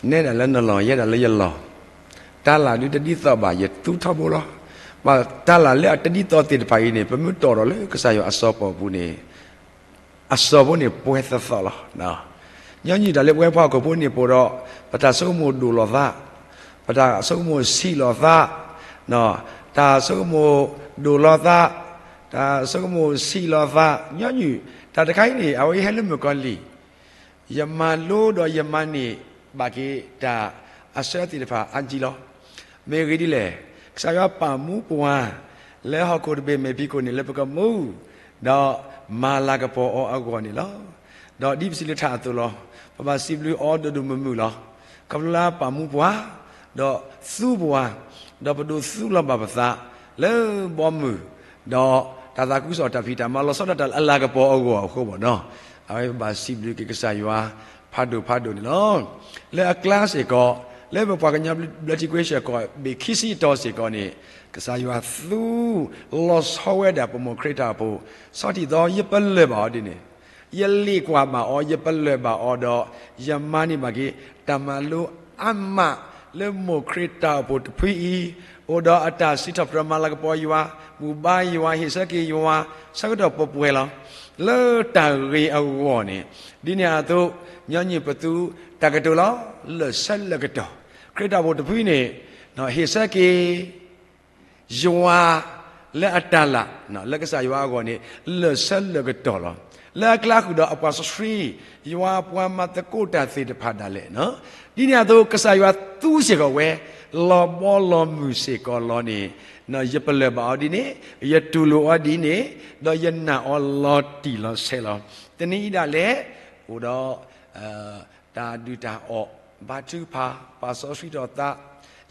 နဲဒၣ်လၢနလီၢ် ယဲဒၣ်လၢယလီၢ်, တၢ်လၢ်ဒုးတဒ်သိးဘၣ် ယသူထီဘိလီၤ. ဘၣ်တၢ်လၢ်လၢအတဒ်သိးသ့ၣ်တဖၣ်အံၤန့ၣ် ပမ့ၢ်တီၣ်ထီၣ်လၢကစၢ်ယွၤအစီအပီၤအပူၤန့ၣ် အစီၤဖိန့ၣ်ပှဲၤသီသီလီၤ. ညီနုၢ်တၢ်လၢပဝဲပှၤဟီၣ်ခိၣ်ဖိန့ၣ် ပအိၣ်ဒီး ပတၢ်ဆိကမိၣ်ဒိၣ်လီၤသး, ပတၢ်ဆိကမိၣ်ဆံးလီၤသး, တၢ်ဆိကမိၣ်ဒိၣ်လီၤသး, တၢ်ဆိကမိၣ်ဆံးလီၤသး, ညီနုၢ် တၢ်တခါအံၤန့ၣ် အဝဲဟဲလၢမုၣ်ကီၤလံၢ် ယမၤလိဒီးယမၤန့ၢ်ဘၣ်က့ၤတၢ်အဆၢသ့ၣ်တဖၣ်အါကံလီၤ. မ့ၢ်ဂ့ၢ်ဒ်လဲၣ်, ကစၢ်ယွၤပာ်မူပှၤ လၢဟီၣ်ခိၣ်တဘ့ၣ်မဲာ်ဖံးခိၣ်န့ၣ် လၢပကမူ ဒီးမၤလၤကပီၤအီၤအဂီၢ်န့ၣ်လီၤ. ဒီးဒ်ပစံးလၢထၣ်အသိးလီၤ, ပဘၣ်စံးဘျုးအီၤဒိၣ်ဒိၣ်မုၢ်မုၢ်လီၤ. ခီဖျိလၢအပာ်မူပှၤ, ဒီးသူပှၤ, ဒီးပဒိးသူလီၤဘၣ်ပသးလၢဘီမုၢ်, ဒီးတၢ်သးခုကစီၣ်တၢ်ဖံးတၢ်မၤ လီၤဆီဒၣ်တၢ်လၢအလၤကပီၤအဂီၢ်အဃိဘၣ်နီၤ, အဝဲပဘၣ်စံးဘျုးက့ၤကစၢ်ယွၤဖးဒိၣ်ဖးဒိၣ်န့ၣ်လီၤ. လၢအကျါစ့ၢ်ကီး, လၢပပှၤကညီဘျၢထံခဝ့ၡၢၣ်ကီၢ်ဘ့ၣ်ခံဆံအတီၤစ့ၢ်ကီးန့ၣ်, ကစၢ်ယွၤသူလီၤဆီဝဲဒၣ်ပမိၢ်ခရံာ်တၢ်အိၣ်ဖှိၣ်, ဆီထံၣ်သီ ယပလၢၢ်ဘၣ်အီၤဒ်န့ၣ် ယလ့ၣ်ကွၢ်ဘၣ်အီၤ, ယပလၢၢ်ဘၣ်အီၤဒီး ယမၤန့ၢ်ဘၣ်က့ၤ တၢ်မၤလိအါမးလၢမိၢ်ခရံာ်တၢ်အိၣ်ဖှိၣ်တဖုအံၤ, အိၣ်ဒီးအတၢ်စံးထီၣ်ပတြၢၤမၤလၤကပီၤယွၤ, ဘူၣ်ဘါယွၤ, ဟ့ၣ်ဆၢက့ၤယွၤ, ဆၢကတီၢ်ပှဲၤပှဲၤလီၤ. လၢတၢ်ဂ့ၤအဂီၢ်န့ၣ်, ဒ်န့ၣ်အသိး ညီနုၢ်ပသူတၢ်ကတိၤလီၤ, လၢာ်ဆၢလၢာ်ကတီၢ်, ခရံာ်တၢ်အိၣ်ဖှိၣ်တဖုန့ၣ်, ဟ့ၣ်ဆၢက့ၤ ယွၤလၢအတၤလၢ်, လၢကစၢ်ယွၤအဂီၢ်န့ၣ် လၢာ်ဆၢလၢာ်ကတီၢ်လီၤ. လၢအကျါဃုာ်ဒီးအပှၤစီဆှံ, ယွၤအပှၤမၤသကိးတၢ်သ့ၣ်တဖၣ်ဒၣ်လဲာ်, ဒ်န့ၣ်အသိး ကစၢ်ယွၤသူစ့ၢ်ကီးဝဲ, လီၤဘီလီၤမုၢ်စ့ၢ်ကီးလီၤန့ၣ်, ယပလၢၢ်ဘၣ်အီၤဒ်န့ၣ်, ယတူၢ်လိာ်အီၤဒ်န့ၣ်, ဒီးယနာ်အီၤလီၤတံၢ်လီၤဆဲးလီၤ. တနံၤအံၤဒၣ်လဲာ်, အိၣ်ဒီး တၢ်ဒုၣ်တၢ်အီၣ်, ဘါထုကဖၣ်, ပာ်စီဆှံထီၣ်သး,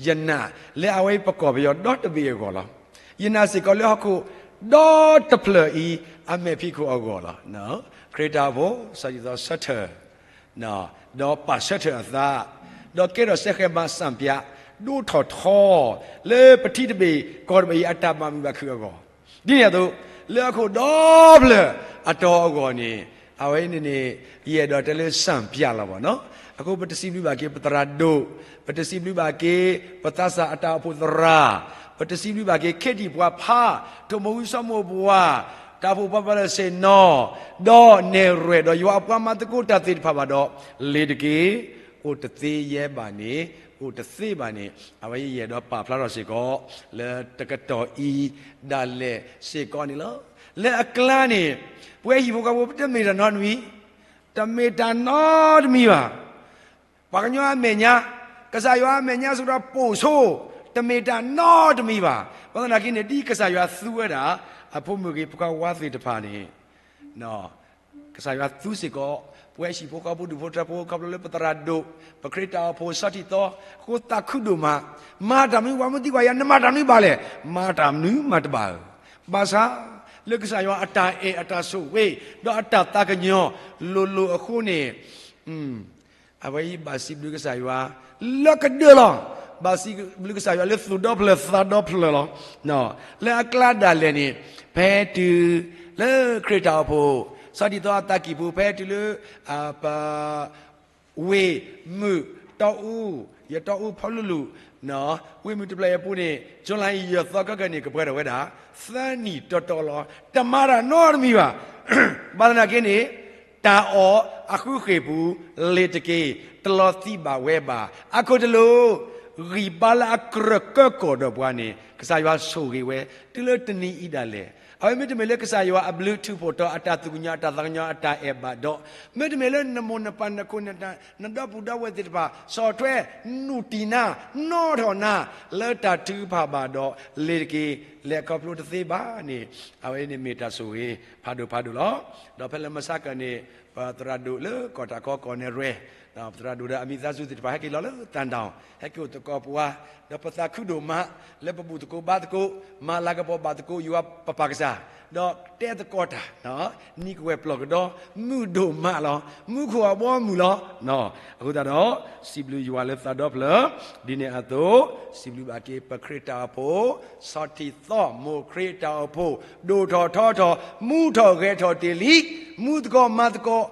ယနာ်လၢအဝဲပကီၢ်ပယီၤဒီတဘ့ၣ်အဂီၢ်လီၤ. ယနာ်စ့ၢ်ကီးလၢဟီၣ်ခိၣ်ဒီတဖျၢၣ်အံၤ အမဲာ်ဖံးခိၣ်အဂီၢ်လီၤ. ခရံာ်တၢ်အိၣ်ဖှိၣ် ဆီထံၣ်သီဆၢထၢၣ်, ဒီးပာ်ဆၢထၢၣ်အသး, ဒီးကဲထီၣ်စဲဃဲးမၤစၣ်ပၠး, ဒိၣ်ထီၣ်ထီ, လၢပထံတဘ့ၣ်ကီၢ်တဘ့ၣ်အံၤ အတၢ်ဘၣ်မုာ်ဘၣ်ခုၣ်အဂီၢ်, ဒ်န့ၣ်အသိး, လၢဟီၣ်ခိၣ်ဒီဖျၢၣ်အတီၤအဂီၢ်န့ၣ်, အဝဲန့ၣ်န့ၣ်, ယအဲၣ်ဒိးတဲလၢစၣ်ပၠးလီၤဘၣ်နီၤ. အဃိပတစံးဘျုးဘၣ်က့ၤပသရၣ်ဒိၣ်, ပတစံးဘျုးဘၣ်က့ၤပသးစၢ်အတၢ်အိၣ်ဖှိၣ်သရၣ်, ပတစံးဘျုးဘၣ်က့ၤခ့ဒံၣ်ပှၤဖး, ထိၣ်မိၢ်ဝံစီမိၢ်ပှၢ်, တၢ်အိၣ်ဖှိၣ်ပှၤပၢလၢဆ့ၣ်နီၤ, ဒီးနဲၣ်ရွဲၣ်ဒီးယွၤအပှၤမၤသကိးတၢ်သ့ၣ်တဖၣ်ဘၣ်ဒီး, လ့ၤတက့ၢ်, အိၣ်တသ့ယဲဘၣ်န့ၣ်, အိၣ်တသ့ဘၣ်န့ၣ်, အဝဲယအဲၣ်ဒိးပာ်ဖျါထီၣ်စ့ၢ်ကီး, လၢတကတီၢ်အံၤဒၣ်လဲာ်စ့ၢ်ကီးန့ၣ်လီၤ. လၢအကျါန့ၣ်, ပဝဲဟံၣ်ဖိဃီဖိတမ့ၢ်တၢ်နီတမံၤ, တမ့ၢ်တၢ်နီတမံၤဘၣ်. ပှၤကညီအမဲာ်ညါ, ကစၢ်ယွၤအမဲာ်ညါစ့ၢ်ကီးဒီးပိာ်ဆိ, တမ့ၢ်တၢ်နီတမံၤဘၣ်. ဘၣ်သနာ်က့န့ၣ် ဒ်ကစၢ်ယွၤသူဝဲဒၣ်, အဖိမုၣ်ဂ့ၤဖိခွါဝါသ့ၣ်တဖၣ်န့ၣ် ကစၢ်ယွၤသူစ့ၢ်ကီး, ပဝဲဟံၣ်ဖိဃီဖိဒူၣ်ဖိထၢဖိ ခီဖျိလၢပသရၣ်ဒိၣ်, ပခရံာ်တၢ်အိၣ်ဖှိၣ်ဆီထံၣ်သီ, အဃိသးခုဒိၣ်မး, မၤတၢ်မနုၤ ပှၤမ့ၢ်သံကွၢ်ယၤ နမၤတၢ်မနုၤဘၣ်လဲၣ်, မၤတၢ်မနုၤမၤတဘၣ်ဧၢ, ဘၣ်ဆၣ်, လၢကစၢ်ယွၤအတၢ်အဲၣ်အတၢ်ဆိၣ်ဂ့ၤ, ဒီးအတၢ်သးကညီၤ, လိၤလိၤအဃိန့ၣ်, အဝဲအံၤဘၣ်စံးဘျုးကစၢ်ယွၤ, လၢကဒၢလီၤ, ဘၣ်စံးဘျုးကစၢ်ယွၤလၢသူၣ်ဒီဖျၢၣ်သးဒီဖျၢၣ်လီၤ. လၢအကျါဒၣ်လဲာ်န့ၣ်, ဖဲတုၤလၢခရံာ်တၢ်အိၣ်ဖှိၣ်, ဆီထံၣ်သီအသးကံၢ်ပူၤ ဖဲတုၤလၢ, ပ, ဝ့ၢ်, မုၢ်, တီအူ, ယတီအူဖီလူလူ, ဝ့ၢ်မုၢ်တဖျၢၣ်အံၤအပူၤန့ၣ် ကၠူလါယဲၢ်သီခဲကနံၣ်န့ၣ် ကပှဲၤထီၣ်ဝဲဒၣ်, သၢနံၣ်တီတီလီၤ. တမၤတၢ်နီတမံၤဘၣ်. ဘၣ်သနာ်က့န့ၣ်, တၢ်အီၣ်အဃုဃ့ၢ်ပူၤ, လ့ၤတက့ၢ်, တလီၤသံဘၣ်ဝဲဘၣ်. အခိၣ်တလိာ်, ဂံၢ်ဘါလၢအကြၢးကၢကီၣ်ဒီးပှၤန့ၣ် ကစၢ်ယွၤဆိၣ်ဂ့ၤဝဲ, တုၤလၢတနံၤအံၤဒၣ်လဲာ်. အဝဲမ့တမ့ၢ်လၢကစၢ်ယွၤအဘျုးထုးဖှိၣ်ထီၣ်အတၢ်သူၣ်ကညီၤ အတၢ်သးကညီၤ အတၢ်အဲၣ်ဘၣ်ဒီး, မ့တမ့ၢ်လၢနမိၢ်နပၢ်နခိၣ်နနၢ် နဒီပုၢ်ဒီဝဲၢ်သ့ၣ်တဖၣ် ဆီၣ်ထွဲ, နုၢ်တံၢ်နၤ, နီၣ်ထီၣ်နၤ, လၢတၢ်ထုကဖၣ်ဘၣ်ဒီး, လ့ၤတက့ၢ်, လဲၤခီဖျိတသ့ဘၣ်န့ၣ်, အဝဲန့ၣ်မ့ၢ်တၢ်ဆိၣ်ဂ့ၤဖးဒိၣ်ဖးဒိၣ်လီၤ. ဒီးဖဲလၢမဆါကၢန့ၣ်, ပသရၣ်ဒိၣ်လၢကီၢ်တၢ်ခီကီၢ်နဲၣ်ရွဲၣ်, ပသရၣ်ဒိၣ်ဒီးအမံၤသးစူၤသ့ၣ်တဖၣ် ဟဲက့ၤလီၤလၢသၣ်ဒၣ်, ဟဲက့ၤအိၣ်သကိးပှၤ, ဒီးပသးခုဒိၣ်မး, လၢပဘူၣ်သကိးဘါသကိး, မၤလၤကပီၤဘၣ်သကိးယွၤပပၢ်ကစၢ်, ဒီးတဲသကိးတၢ်, နံၤကဝဲၢ်ပျီၢ်ကဒီ, မုာ်ဒိၣ်မးလီၤ, မူခိၣ်အဘီအမုၢ်လီၤ. အဃိသတးဒီး, စံးဘျုးယွၤလၢသးဒီဖျၢၣ်, ဒ်န့ၣ်အသိး, စံးဘျုးဘၣ်က့ၤပခရံာ်တၢ်အိၣ်ဖှိၣ်, ဆီထံၣ်သီမိၢ်ခရံာ်တၢ်အိၣ်ဖှိၣ်, ဒိၣ်ထီၣ်ထီထီၣ်, မူထီၣ်ဂဲၤထီၣ်တ့ၢ်လံ, မူသကိးမၤသကိး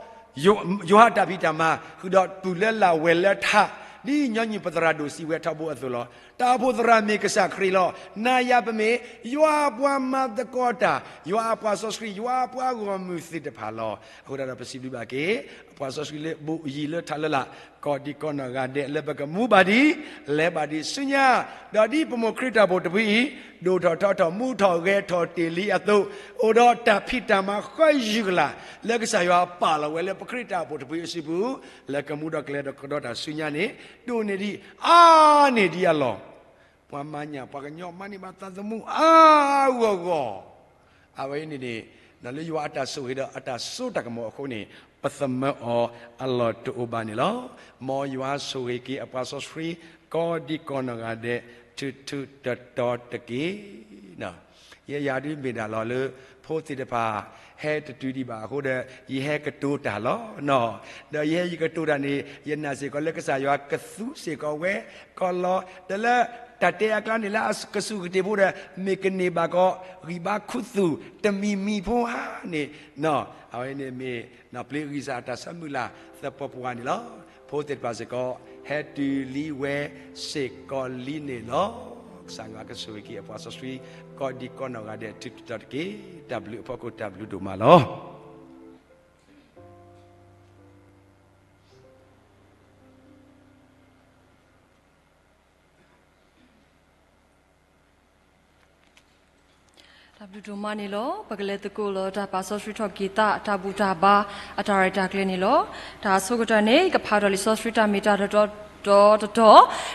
ယွၤတၢ်ဖံးတၢ်မၤ ဃုာ်ဒီးတူၢ်လၢလာ်ဝဲၤလၢထး, ဒ်ညီနုၢ်ပသရၣ်ဒိၣ်စံးဝဲထီဘိအသိးလီၤ. တၢ်အိၣ်ဖှိၣ်သရၣ်မ့ၢ်ကစၢ်ခရံာ်လီၤ. နၤယၤပမ့ၢ်ယွၤအပှၤမၤသကိးတၢ်, ယွၤအပှၤစီဆှံ, ယွၤအပှၤဂီၢ်မုၢ်သ့ၣ်တဖၣ်လီၤ. အဃိသတးဒီးပစံးဘျုးဘၣ်က့ၤ အပှၤစီဆှံလၢဘူၣ်ယံၤလၢထးလၢလာ်, ကီၢ်ဒံးကီၢ်နီၢ်ဂၤဒဲးလၢပကမူဘၣ်ဒံး, လဲၤဘၣ်ဒံးဆူညါ, ဒီးဒ်ပမိၢ်ခရံာ်တၢ်အိၣ်ဖှိၣ်တဖုအံၤ, ဒိၣ်ထီၣ်ထီထီၣ်မူထီၣ်ဂဲၤထီၣ်တ့ၢ်လံအသိး, အိၣ်ဒီးတၢ်ဖံးတၢ်မၤဃၢယုၢ်ကလာ်, လၢကစၢ်ယွၤပာ်လီၤဝဲလၢပခရံာ်တၢ်အိၣ်ဖှိၣ်တဖုအစုပူၤ, လၢကမူဒီးကလဲၤဒီးကဒီးတၢ်ဆူညါန့ၣ်, ဒိၣ်န့ၢ်ဒံး, အါန့ၢ်ဒံးအလီၢ်. ပှၤမၤညၣ် ပှၤကညီမၤန့ၢ်ဘၣ်သးသမူအါဂီၢ်ဂီၢ်. အဝဲအံၤန့ၣ်န့ၣ်, လၢယွၤအတၢ်ဆိၣ်ဂ့ၤဒီးအတၢ်စိတၢ်ကမီၤအဃိန့ၣ်, ပသမၢအီၤအလီၢ်တအိၣ်ဘၣ်န့ၣ်လီၤ. မ်ယွၤဆိၣ်ဂ့ၤက့ၤအပှၤစီဆှံ ကိးဒံကိးနီၢ်ဂၤဒဲး ထူးထူးတီၤတီၤတက့ၢ်. ယဲယၤဒုးမ့ၢ်ဒၣ်လီၤလၢ ဖိသ့ၣ်တဖၣ် ဟဲတတုၤဒံးဘၣ်အဃိဒီး ယဟဲကတိၤတၢ်လီၤ. ဒီးယဟဲယကတိၤတၢ်န့ၣ် ယနာ်စ့ၢ်ကီးလၢကစၢ်ယွၤကသူစ့ၢ်ကီးဝဲ ကီးလီၤ တလၢတၢ်တဲအကျါန့ၣ်လၢအကစူၢ်ကတ့ၢ်ဖိဒီး မ့ၢ်ကန့ၢ်ဘၣ်ကီး ဂံၢ်ဘါခူသူၣ် တမံၤမံၤဖိဧါန့ၣ် အဝဲန့ၣ်မ့ၢ် ပျ့ၤဂံၢ်စၢ်အတၢ်ဆၢမုၢ်လၢ်သပှၢ်ပှၢ်န့ၣ်လီၤ. ဖိသ့ၣ်တဖၣ်စ့ၢ်ကီး ဟဲတုၤလံဝဲစ့ၢ်ကီးလံန့ၣ်လီၤ. ကစၢ်ယွၤကဆိၣ်ဂ့ၤက့ၤအပှၤစီဆှံ ကိးဒံကိးနီၢ်ဂၤဒဲး ထူးထူးတီၤတီၤတက့ၢ်. တၢ်ဘျုးအဖီခိၣ် တၢ်ဘျုးဒိၣ်မးလီၤ. တၢ်ဘျုးဒိၣ်မးန့ၣ်လီၤ. ပကလဲၤသကိးလၢတၢ်ပာ်စီဆှံထီၣ်က့ၤသး တၢ်ဘူၣ်တၢ်ဘါအတၢ်ရဲၣ်တၢ်ကျဲၤန့ၣ်လီၤ. တၢ်အဆိကတၢၢ်န့ၣ် ယကဖးဒီးလံာ်စီဆှံတၢ်မ့ၢ်တၢ်တီတီတီတီတီ,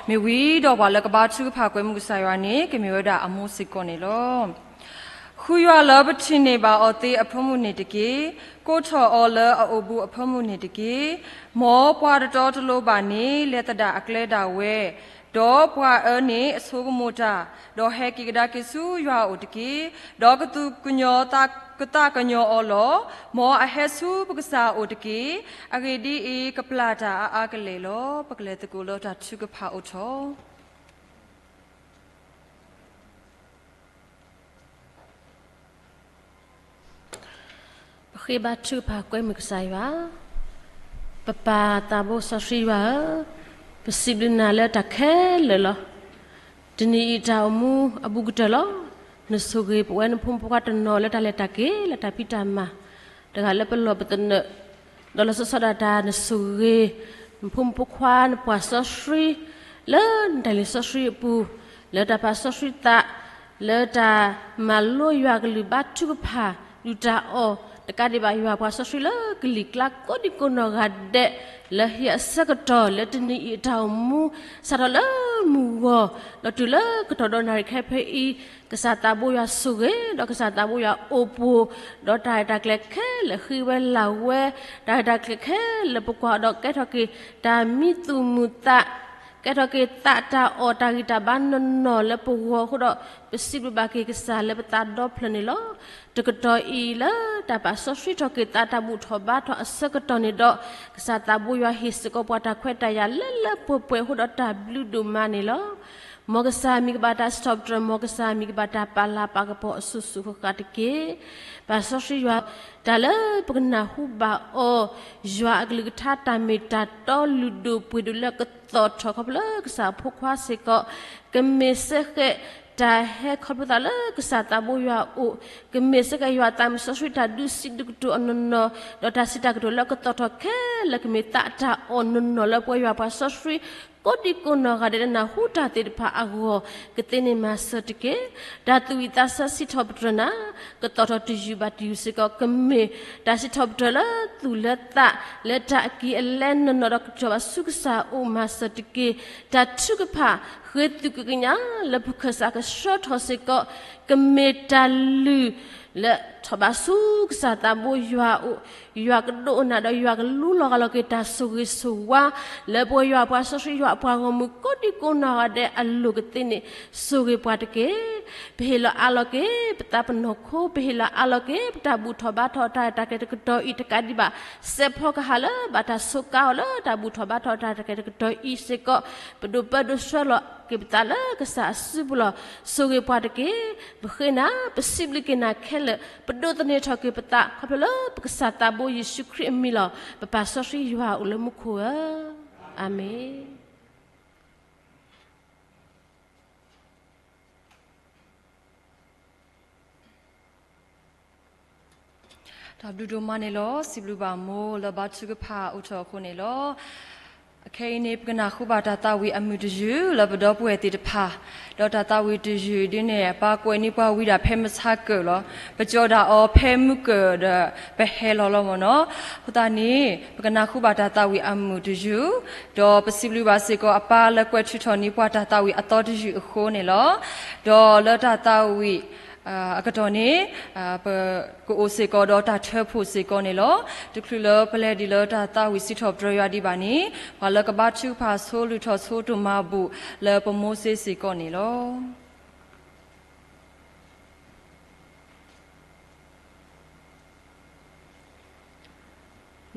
မ့ၢ်ဝံၤဒီးပှၤလၢကဘါထုကဖၣ်ကွဲမုာ်ကစၢ်ယွၤန့ၣ် ကမ့ၢ်ဝဲဒၣ်အမိၢ်စ့ၢ်ကီးန့ၣ်လီၤ. ဃုယွၤလၢပထံၣ်န့ၢ်ဘၣ်အီၤသ့အဖၢမုၢ်န့ၣ်တက့ၢ်. ကိးထီၣ်အီၤလၢအအိၣ်ဘူးအဖၢမုၢ်န့ၣ်တက့ၢ်. မ်ပှၤတတီတလိၤဘၣ်န့ၣ် လဲၤသဒၣ်အကျဲဒၣ်ဝဲ, ဒီးပှၤအၢန့ၣ်အဆိကမိၣ်တၢ်, ဒီးဟဲက့ၤကဒါက့ၤဆူယွၤအအိၣ်တက့ၢ်. ဒီးကသူၣ်ကညီၤသးကညီၤအီၤလီၤ. မ်အဟဲဆူပကစၢ်အအိၣ်တက့ၢ်. အဂ့ၢ်ဒ်အံၤ, ကပျၢ်တၢ်အါအါကလဲာ်လီၤ. ပကလဲၤသကိးလၢတၢ်ထုကဖၣ်အိၣ်ထီၣ် ပဃ့ဘါထုကဖၣ်ကွဲမုာ်ကစၢ်ယွၤ, ပပၢ်သးဘိစီဆှံယွၤဧၢ, ပစံးဘျုးနၤလၢတၢ်ခဲလၢာ်လီၤ. တနံၤအံၤတၢ်အိၣ်မူအဘူးကတၢၢ်လီၤ. နဆိၣ်ဂ့ၤပဝဲနဖိမုၣ်ဖိခွါတနီၤလၢတၢ်လဲၤတၢ်က့ၤ လၢတၢ်ဖံးတၢ်မၤ, တဂၤလၢပလီၢ်ပသနၢၣ်, ဒီးလီၤဆီဒၣ်တၢ် နဆိၣ်ဂ့ၤ နဖိမုၣ်ဖိခွါ နပှၤစီဆှံ လၢနတၢ်လံၤစီဆှံအပူၤ, လၢတၢ်ပာ်စီဆှံသး, လၢတၢ်မၤလိယွၤကလုၢ်ဘါထုကဖၣ် ဒုၣ်တၢ်အီၣ် တကးဒံးဘၣ်ယွၤပှၤစီဆှံလၢကလံၤကျါကိးဒံကိးနီၢ်ဂၤဒဲး, လၢဟံၣ်အဆၢကတီၢ် လၢတနံၤအံၤအတၢ်အိၣ်မူ စးထီၣ်လၢမုၢ်ဂီၤ ဒီးတုၤလၢကတီၢ်ဒီးနၣ်ရံၣ်ခဲဖဲအံၤ, ကစၢ်သးဘိယွၤဆိၣ်ဂ့ၤ ဒီးကစၢ်သးဘိယွၤအိၣ်ပှိၤ, ဒီးတၢ်ရဲၣ်တၢ်ကျဲၤခဲလၢာ်ဃ့ဝဲလၢ်ဝဲ, တၢ်ရဲၣ်တၢ်ကျဲၤခဲလၢာ်ပကွၢ်ဒီးကဲထီၣ်က့ၤ တၢ်မံသူၣ်မုာ်သး ကဲထီၣ်က့ၤသးတၢ်အီၣ်တၢ်ဂံၢ်တၢ်ဘါနီၢ်နီၢ်လၢပဂီၢ်အဃိဒီး, ပစံးဘျုးဘၣ်က့ၤကစၢ်လၢပသးဒီဖျၢၣ်န့ၣ်လီၤ. တကတီၢ်အံၤလၢတၢ်ပာ်စီဆှံထီၣ်က့ၤသးတၢ်ဘူၣ်ထီၣ်ဘါထီၣ်အဆၢကတီၢ်န့ၣ်ဒီး, ကစၢ်သးဘိယွၤဟ့ၣ်စ့ၢ်ကီးပှၤတၢ်ခွဲးတၢ်ယာ်လၢလၢပှဲၤပှဲၤအဃိဒီးတၢ်ဘျုးဒိၣ်မးန့ၣ်လီၤ. မ်ကစၢ်မံၤကဘၣ်တၢ်စံးထီၣ်ပတြၢၤ, မ်ကစၢ်မံၤကဘၣ်တၢ်ပာ်လၤပာ်ကပီၤအစိၤစိၤဃၣ်ဃၣ်တက့ၢ်. ပၢ်စီဆှံယွၤ, တၢ်လၢပကနၢ်ဟူဘၣ်အီၤ, ယွၤအကလုၢ်ကထါတၢ်မ့ၢ်တၢ်တီလုၢ်ဒိၣ်ပှ့ၤဒိၣ်လၢကသီၣ်ထီၣ်ခီဖျိလၢကစၢ်အဖိခွါစ့ၢ်ကီး, ကမ့ၢ်စ့ၢ်ကီးတၢ်ဟဲခီဖျိသးလၢကစၢ်သးဘိယွၤအအိၣ်, ကမ့ၢ်စ့ၢ်ကီးယွၤသးမုၣ်စီဆှံတၢ်ဒုးစံးဒုးကတိၤအနီၢ်နီၢ်, ဒီးတၢ်စံးတၢ်ကတိၤလၢကသီၣ်ထီၣ်ခဲလၢာ်ကမ့ၢ်သးတၢ်အီၣ်နီၢ်နီၢ်လၢပဝဲယွၤပှၤစီဆှံ ကိးဒံကိးနီၢ်ဂၤဒဲးလၢနၢ်ဟူတၢ်သ့ၣ်တဖၣ်အဂီၢ်, ကသ့န့ၢ်မၤစၢၤတက့ၢ်. တၢ်သူၣ်ဝံၣ်သးဆၢစံးထီၣ်ပတြၢၤနၤ, ကသီၣ်ထီၣ်တယုၢ်ဘၣ်တယုၢ်စ့ၢ်ကီး ကမ့ၢ်တၢ်စံးထီၣ်ပတြၢၤလၢသူၣ်လၢသး, လၢတၢ်အကံၢ်အလဲနီၢ်နီၢ်ဒီးကထီၣ်ဘၣ်ဆူကစၢ်အအိၣ်မၤစၢၤတက့ၢ်. တၢ်ထုကဖၣ် ဃ့သုးက့ၤကညးလၢပခၢၣ်စးကဆှၢထီၣ်စ့ၢ်ကီး, ကမ့ၢ်တၢ်လုၢ် လၢထီၣ်ဘၣ်ဆူကစၢ်သးဘိယွၤအအိၣ်, ယွၤကဒိကနၣ်ဒီးယွၤကလူလီၤဂာ်လီၤက့ၤတၢ်ဆိၣ်ဂ့ၤဆိၣ်ဝါ လၢပဝဲယွၤပှၤစီဆှံယွၤအပှၤဂီၢ်မုၢ်ကိးဒံကိးနီၢ်ဂၤဒဲးအလိၤကသ့န့ၣ် ဆိၣ်ဂ့ၤပှၤတက့ၢ်. ပဟ့ၣ်လီၤအးလီၤက့ၤ ပသးပနီၢ်ခိ, ပဟ့ၣ်လီၤအးလီၤက့ၤ ပတၢ်ဘူၣ်ထီၣ်ဘါထီၣ်တၢ်ရဲၣ်တၢ်ကျဲၤတကတီၢ်အံၤတကးဒံးဘၣ် စဲးဖီကဟၣ်လၢဘၣ်တၢ်စူးကါအီၤလၢတၢ်ဘူၣ်ထီၣ်ဘါထီၣ်တၢ်ရဲၣ်တၢ်ကျဲၤတကတီၢ်အံၤစ့ၢ်ကီး, ပဒိးပၢဒိးဆှၢလီၤက့ၤပသးလၢကစၢ်အစုပူၤလီၤ. ဆိၣ်ဂ့ၤပှၤတက့ၢ်. ပဃ့နၤ, ပစံးဘျုးက့ၤနၤခဲလၢာ်, ပဒိးသန့ၤထီၣ်က့ၤပသး ခီဖျိလၢပကစၢ်သးဘိယ့ၣ်ၡူးခရံာ်အမံၤလီၤ. ပပၢ်စီဆှံယွၤအိၣ်လၢမူခိၣ်ဧၢ, အၤမ့ၣ်. တၢ်ဘျုးဒိၣ်မးန့ၣ်လီၤ. စံးဘျုးဘၣ်မိၢ်လၢဘါထုကဖၣ်အိၣ်ထီၣ်အဃိန့ၣ်လီၤ. အခဲအံၤန့ၣ် ပကနၢ်ဟူဘၣ်တၢ်သးဝံၣ်အမုာ်တယုၢ်လၢပဒီပုၢ်ဝဲၢ်သ့ၣ်တဖၣ်, ဒီးတၢ်သးဝံၣ်တယုၢ်ဒ်န့ၣ် အပၢ်ကွဲးန့ၢ်ပှၤဝံၤဒၣ်ဖဲမဆါကၢၣ်လီၤ. ပကၠီဒၣ်အီၤဖဲမုၢ်ကၢၣ်ဒီး ပဟဲလီၤလီၤမ့ၢ်နီၤ. အဃိသတးန့ၣ် ပကနၢ်ဟူဘၣ်တၢ်သးဝံၣ်အမုာ်တယုၢ်, ဒီးပစံးဘျုးဘၣ်စ့ၢ်ကီးအပၢ်လၢကွဲးထုးထီၣ်န့ၢ်ပှၤတၢ်သးဝံၣ်အသီတယုၢ်အဃိန့ၣ်လီၤ. ဒီးလၢတၢ်သးဝံၣ် အကတီၢ်န့ၣ် ပကအိၣ်စ့ၢ်ကီးဒီးတၢ်ထၢဖှိၣ်စ့ၢ်ကီးန့ၣ်လီၤ. တချုးလၢပလဲၤဒံးလၢတၢ်သးဝံၣ်စံးထီၣ်ပတြၢၤယွၤဒံးဘၣ်န့ၣ် ပှၤလၢကဘါထုကဖၣ်ဆိလုၢ်ထီၣ်ဆိတိၢ်မၤဘူၣ်လၢပမိၢ်စ့စ့ၢ်ကီးန့ၣ်လီၤ.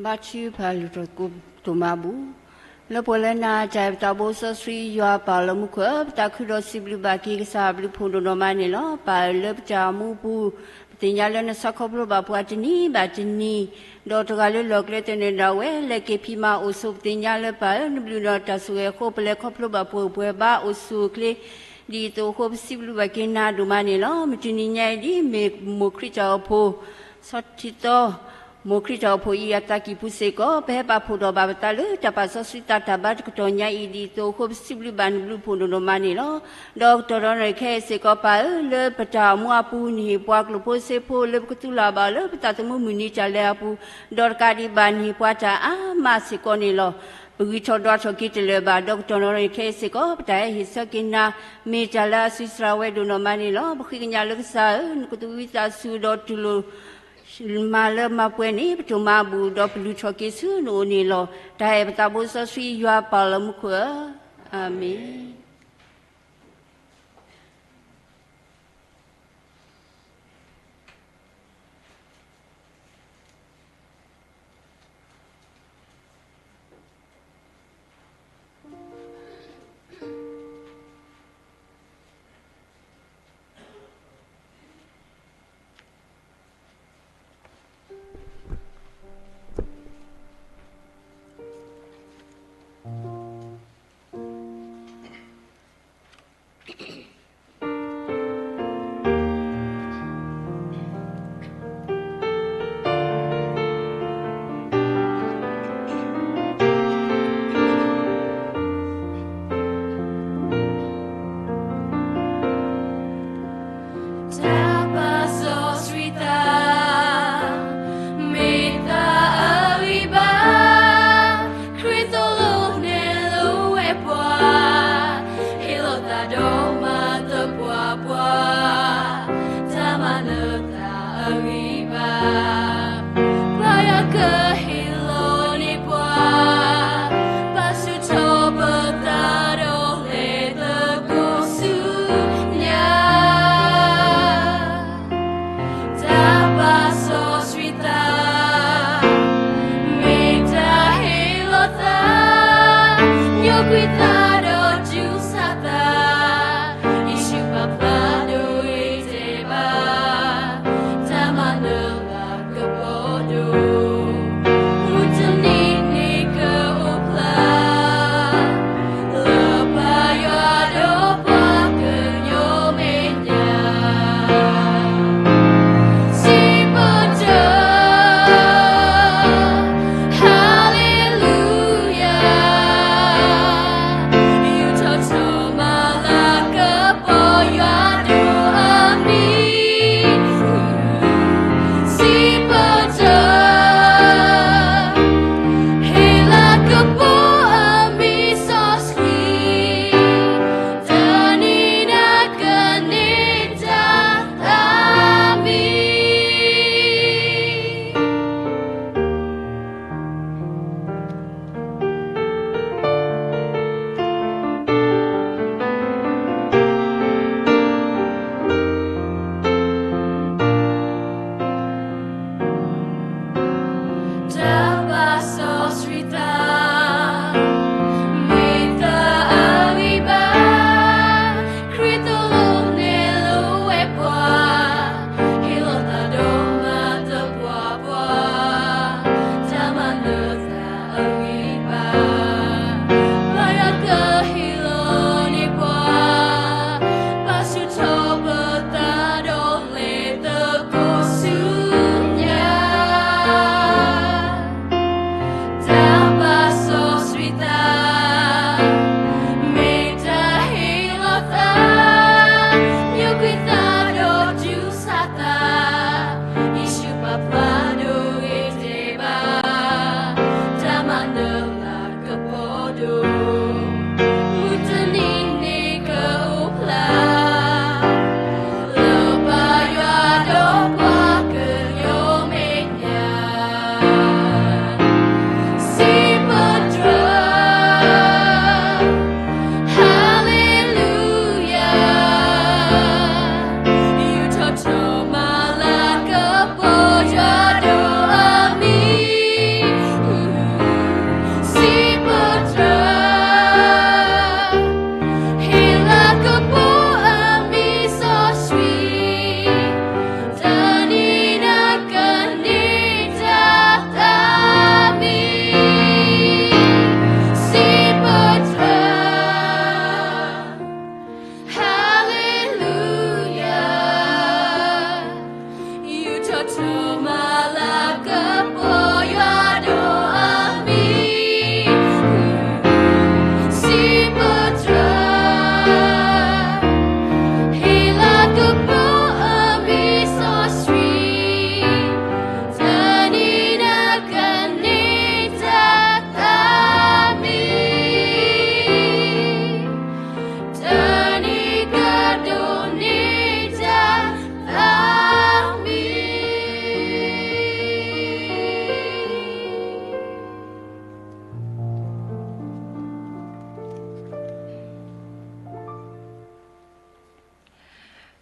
ဘါထုကဖၣ်လုၢ်ထီၣ်ဆိတိၢ်မၤဘူၣ်, လၢပှဲၤလၢနၤ တၢ်အဲၣ်ပသးဘိစီဆှံယွၤပၢ်လၢမူခိၣ်ဧၢ, ပသးခုဒီးစံးဘျုးဘၣ်က့ၤကစၢ်အဘျုးဖှိၣ်ဒိၣ်နီၢ်မးန့ၣ်လီၤ. ပၢ်ဧၢ လၢပတၢ်အိၣ်မူအပူၤ ပသ့ၣ်ညါလၢနဆါခီဖျိဘၣ်ပှၤတနံၤဘၣ်တနံၤ, ဒီးတဂၤလၢလီၢ်ကျဲသနၢၣ်ဒၣ်ဝဲ လဲၤက့ၤဖံးမၤအိၣ်ဆိး ပသ့ၣ်ညါလၢပၢ်ဧၢ နဘျုးနတၢ်ဆိၣ်ဂ့ၤအဃိ ပလဲၤခီဖျိဘၣ်ပှဲၤပှဲၤဘါအိၣ်ဆူၣ်အိၣ်ချ့ ဒ်သိးအဃိ ပစံးဘျုးဘၣ်က့ၤနၤဒိၣ်မးန့ၣ်လီၤ. မုၢ်တနံၤညါအံၤဒ်မ့ၢ်မိၢ်ခရံာ်တၢ်အိၣ်ဖှိၣ် ဆီထံသီ မိၢ်ခရံာ်တၢ်အိၣ်ဖှိၣ်အံၤအသးကံၢ်ပူၤစ့ၢ်ကီး ပဟဲပာ်ဖှိၣ်ထီၣ်ဘၣ်ပသးလၢတၢ်ပာ်စီဆှံသးတၢ်ဘါတကတီၢ်ညါအံၤ ဒ်သိးအဃိ ပစံးဘျုးဘၣ်နဘျုးဖှိၣ်ဒိၣ်နီၢ်မးန့ၣ်လီၤ. ဒီးကတီၢ်ဒီးခဲအံၤစ့ၢ်ကီး ပၢ်ဧၢ လၢပတၢ်အိၣ်မူအပူၤ နဟ့ၣ်ပှၤကျိၣ်ဖိစ့ဖိ လၢပကသူလၢ်ဘၣ်အီၤလၢပသးသမူမုၢ်နံၤတၢ်လဲၤအပူၤ, ဒီးတကးဒံးဘၣ် နဟ့ၣ်ပှၤတၢ်အါမးစ့ၢ်ကီးန့ၣ်လီၤ. ပဂံၢ်ထီၣ်ဒွးထီၣ်က့ၤတလၢာ်ဘၣ်, ဒီးကတီၢ်ဒီးခဲအံၤစ့ၢ်ကီး ပတၢ်ဟဲဟ့ၣ်ဆၢက့ၤနၤ မ့ၢ်တၢ်လၢအစူၢ်စှၤဝဲဒိၣ်နီၢ်မးန့ၣ်လီၤ. ပဃ့ကညးလၢကစၢ်ဧၢ နကသူၣ်ဝံသးစူၤဒီးတူၢ်လိာ် မၤလၢမၤပှဲၤန့ၣ် ပတၢ်မၤဘူၣ်ဒီးပလုၢ်ထီၣ်က့ၤဆူနအိၣ်န့ၣ်လီၤ. တၢ်အဲၣ်ပသးဘိစီဆှံယွၤပၢ်လၢမူခိၣ်ဧၢ, အၤမ့ၣ်.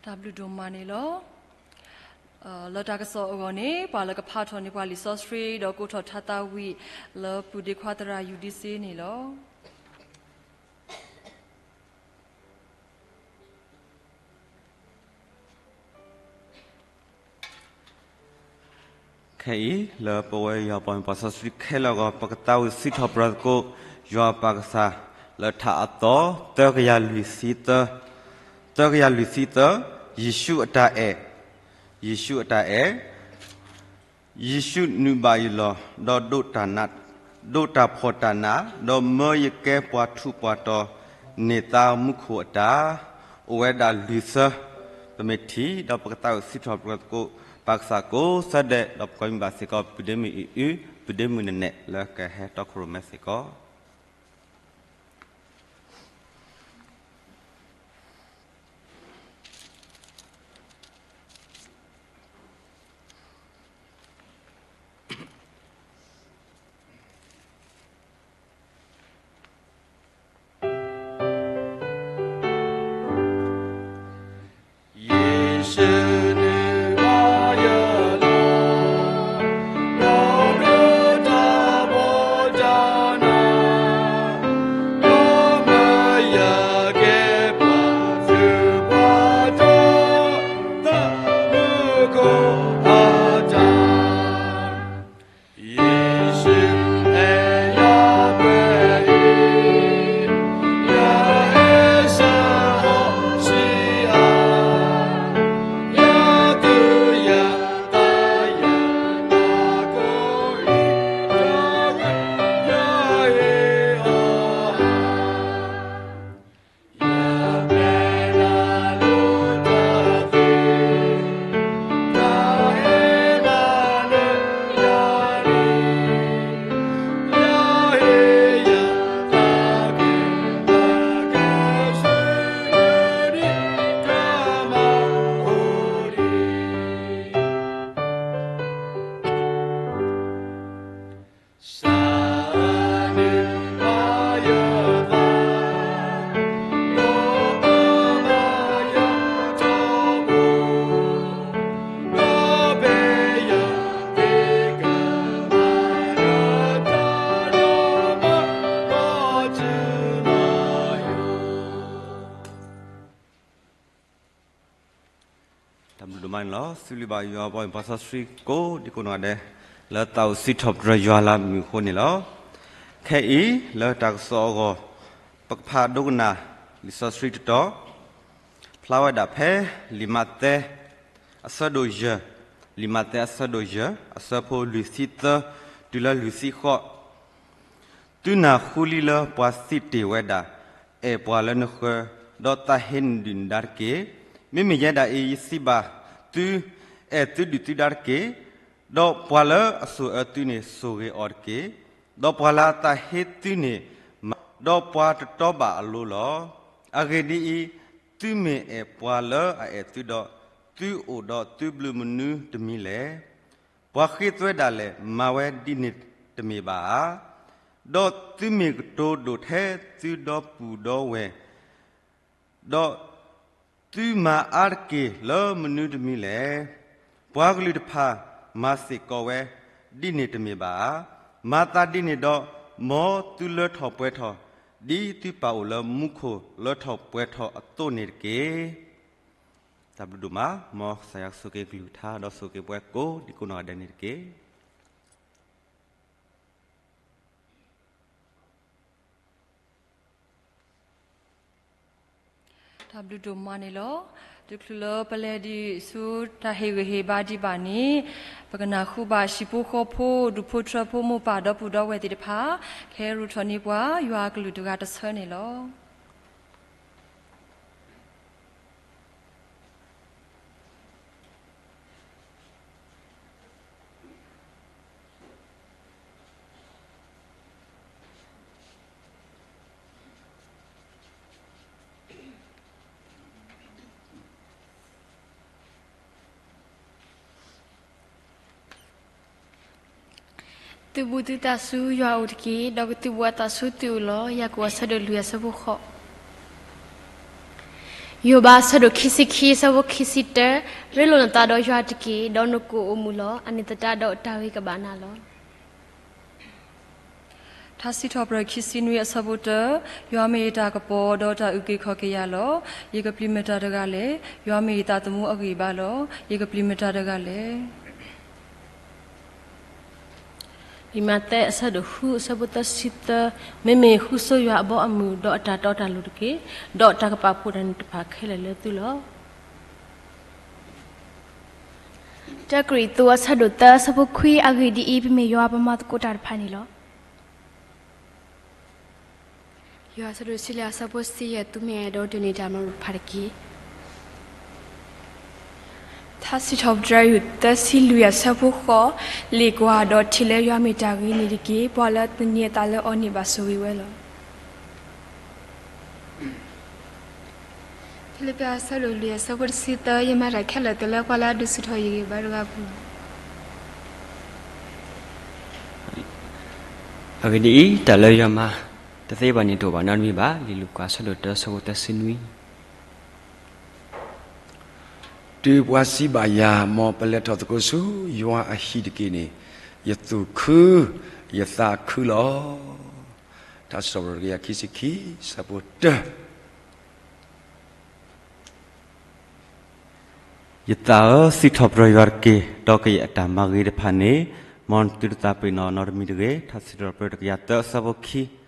တၢ်ဘျုးဒိၣ်မးန့ၣ်လီၤ. လၢတၢ်ကစီၣ်အဂီၢ်န့ၣ် ပှၤလၢကဖးထီၣ်န့ၢ်ပှၤလံာ်စီဆှံ ဒီးကိးထီၣ်ထါသးဝံၣ် လၢပုၢ်ဒ့ခွါသရၣ်ယူၤဒံစ့န့ၣ်လီၤ. ခဲအံၤ လၢပဝဲယွၤပှၤမ့ၢ်ပှၤစီဆှံခဲလၢာ်အဂီၢ် ပကသးဝံၣ်စံးထီၣ်ပတြၢၤသကိး ယွၤပၢ်ကစၢ် လၢထါအသီ သၢကယၤလွံၢ်ဆံသၢ, သၢကယၤလွံၢ်ဆံသၢ, ယ့ၣ်ၡူးအတၢ်အဲၣ်, ယ့ၣ်ၡူးအတၢ်အဲၣ်, ယ့ၣ်ၡူးနုာ်ဘၣ်ယလီၢ် ဒီးဒိးတၢ်နး, ဒိးတၢ်ဖှီၣ်တၢ်နး, ဒီးမၢယကဲပှၤထူးပှၤတီၤ န့ၢ်သါမူခိၣ်အတၢ်, အိၣ်ဝဲဒၣ်လွံၢ်ဆၢ, ပမ့ၢ်ထံၣ် ဒီးပကသးဝံၣ်စံးထီၣ်ပတြၢၤသကိး ပၢ်ကစၢ်ကိးဆၢဒဲး ဒီးပကီၢ်မံဘၣ်စ့ၢ်ကီး ပုၢ်ဒ့မုၣ်အံၤအု, ပုၢ်ဒ့မုၣ်နနဲၣ် လၢကဟဲတီခိၣ်ရိၣ်မဲစ့ၢ်ကီး. တၢ်ဘျုးဒိၣ်မးန့ၣ်လီၤ. စံးဘျုးဘၣ်ယွၤပှၤမ့ၢ်ပှၤစီဆှံကိးဒံကိးနီၢ်ဂၤဒဲး လၢသးအိၣ်စံးထီၣ်ပတြၢၤယွၤလၢအမုာ်အဃိန့ၣ်လီၤ. ခဲအံၤ လၢတၢ်ကစီၣ်အဂီၢ် ပကဖးဒိကနၣ် လံာ်စီဆှံတတီၤ ဖျါဝဲဒၣ်ဖဲ လံာ်မးသဲ အဆၢဒိၣ်ယဲၢ်, လံာ်မးသဲအဆၢဒိၣ်ယဲၢ် အဆၢဖိလွံၢ်ဆံသၢ တုၤလၢလွံၢ်ဆံဃိး, သုနၢ်ဟူလံလၢပှၤစံးတ့ၢ်ဝဲဒၣ်, အဲၣ်ပှၤလၢနဃၢၤ, ဒီးသးဟ့နဒုၣ်နဒါတက့ၢ်. မ့မ့ၢ်ယဲဒၣ်အံၤ ယစံးဘၣ်သု, အဲၣ်သုဒုၣ်သုဒါတက့ၢ်. ဒီးပှၤလၢအဆိၣ်အၢသုန့ၣ် ဆိၣ်ဂ့ၤအီၤတက့ၢ်. ဒီးပှၤလၢအသးဟ့သုန့ၣ် မၤ, ဒီးပှၤတတီဘၣ်အလိၤလီၤ. အဂ့ၢ်ဒ်အံၤ, သုမ့ၢ်အဲၣ်ပှၤလၢအအဲၣ်သုဒီး, သုအိၣ်ဒီးသုဘျုးမနုၤတမံၤလဲၣ်. ပှၤဃ့သွဲဒၣ်လဲာ် မၤဝဲဒ်န့ၣ်တမ့ၢ်ဘၣ်ဧါ. ဒီးသုမ့ၢ်ကတိၤဒိၣ်ထဲသုဒီပုၢ်ဒီဝဲၢ်, ဒီးသုမၤအါတက့ၢ်လၢမနုၤတမံၤလဲၣ်. ပှၤကလုာ်တဖၣ်မၤစ့ၢ်ကီးဝဲ ဒ်န့ၣ်တမ့ၢ်ဘၣ်ဧါ. မၤသးဒ်န့ၣ်ဒီး, မ်သုလၢထီၣ်ပှဲၤထီၣ် ဒ်သုပၢ်အိၣ်လၢမူခိၣ်လၢထီၣ်ပှဲၤထီၣ်အသိးန့ၣ်တက့ၢ်. တၢ်ဘျုးဒိၣ်မး, မ်ကစၢ်ယွၤကဆိၣ်ဂ့ၤကလုၢ်ကထါ ဒီးဆိၣ်ဂ့ၤပှၤကိးဒံကိးနီၢ်ဂၤဒဲးန့ၣ်တက့ၢ်. တၢ်ဘျုးဒိၣ်မးန့ၣ်လီၤ. တချုးလၢပလဲၤဒံးဆူတၢ်ဟ့ၣ်ဂံၢ်ဟ့ၣ်ဘါဒံးဘၣ်န့ၣ်, ပကနၢ်ဟူဘၣ်ဟံၣ်ဖိဃီဖိ ဒူၣ်ဖိထၢဖိ မိၢ်ပၢ်ဒီပုၢ်ဒီဝဲၢ်သ့ၣ်တဖၣ် ကဟဲရိၣ်ထီၣ်န့ၢ်ပှၤ ယွၤအကလုၢ်တဂၤတဆၢန့ၣ်လီၤ. သုးဘူးသုသးဆူယွၤအအိၣ်တက့ၢ်, ဒီးကသုးဘူးအသးဆူသုအိၣ်လီၤ. ယၤကိာ်အဆၢဒိၣ်လွံၢ်အဆၢဖိဃိး. ယိၤဘးအဆၢဒိၣ်ခံဆံခံ အဆၢဖိခံဆံတၢ, ရ့လိာ်နသးဒီးယွၤတက့ၢ်, ဒီးနကအိၣ်မုာ်လီၤ. အန့ၣ်သတးဒီးတၢ်ဂ့ၤကဘၣ်နၤလီၤ. ထါစံးထီၣ်ပတြၢၤခံဆံနွံ အဆၢဖိတၢ, ယွၤမ့ၢ်ယတၢ်ကပီၤ ဒီးတၢ်အုၣ်က့ၤခီၣ်က့ၤယၤလီၤ. ယကပျံၤမတၤတဂၤလဲၣ်. ယွၤမ့ၢ်ယသးသမူအဂံၢ်အဘါလီၤ. ယကပျံၤမတၤတဂၤလဲၣ်. လံာ်မးသဲအဆၢဒိၣ်ဃု အဆၢဖိသၢဆံသၢ, မ့မ့ၢ်ဃုဆိယွၤအဘီအမုၢ် ဒီးအတၢ်တီတၢ်လိၤတက့ၢ်, ဒီးတၢ်ကပာ်ဖှိၣ်တၢ်န့ၣ်တဖၣ်ခဲလၢာ်လၢသုလီၤ. တၢကရံၣ်သူးအဆၢဒိၣ်သၢ အဆၢဖိခွံ, အဂ့ၢ်ဒ်အံၤ, ပမ့ၢ်ယွၤပမၤသကိးတၢ်တဖၣ်န့ၣ်လီၤ. ယိၤဟၣ်အဆၢဒိၣ်တဆံလွံၢ် အဆၢဖိတဆံယဲၢ်, သုမ့ၢ်အဲၣ်ဒိးဒိးန့ၢ်တၢ်မၤလိာ်တဖၣ်တက့ၢ်. ထါစံးထီၣ်ပတြၢၤယိၤသၢဆံလွံၢ် အဆၢဖိဃိး, လ့ၣ်ကွၢ်ဒီးထံၣ်လၢယွၤမ့ၢ်တၢ်ဂ့ၤန့ၣ်တက့ၢ်. ပှၤလၢအသန့ၤအသးလၢအီၤန့ၣ် ဘၣ်ဆိၣ်ဂ့ၤဝဲလီၤ. ဖံလံးပံးအဆၢဒိၣ်လွံၢ် အဆၢဖိတဆံသၢ, ယမၤတၢ်ခဲလၢာ်တုၤလၢပှၤလၢအဒုးဆူၣ်ထီၣ်ယဂံၢ်ဘါတဂၤအပူၤလီၤ. အဂ့ၢ်ဒ်အံၤ, တၢ်လၢယွၤမၤတသ့ဘၣ်န့ၣ် တအိၣ်ဘၣ်နီတမံၤဘၣ်. လံာ်လူၤကၣ်အဆၢဒိၣ်တၢ အဆၢဖိသၢဆံနွံ. တုၤပှၤစံးဘၣ်ယၤ, မ်ပလဲၤထီၣ်သကိးဆူယွၤအဟံၣ်တက့ၢ်န့ၣ်, ယသူၣ်ခုယသးခုလီၤ. ထါစံးထီၣ်ပတြၢၤတကယၤခံဆံခံ အဆၢဖိတၢ. ယသးဧၢ, စံးထီၣ်ပတြၢၤယွၤတက့ၢ်, ဒီးကယဲၢ်အတၢ်မၤဂ့ၤတဖၣ်န့ၣ်, မ်နသုတသးပ့ၤနီၣ်နီတမံၤတဂ့ၤ. ထါစံးထီၣ်ပတြၢၤတကယၤသၢ အဆၢဖိခံ.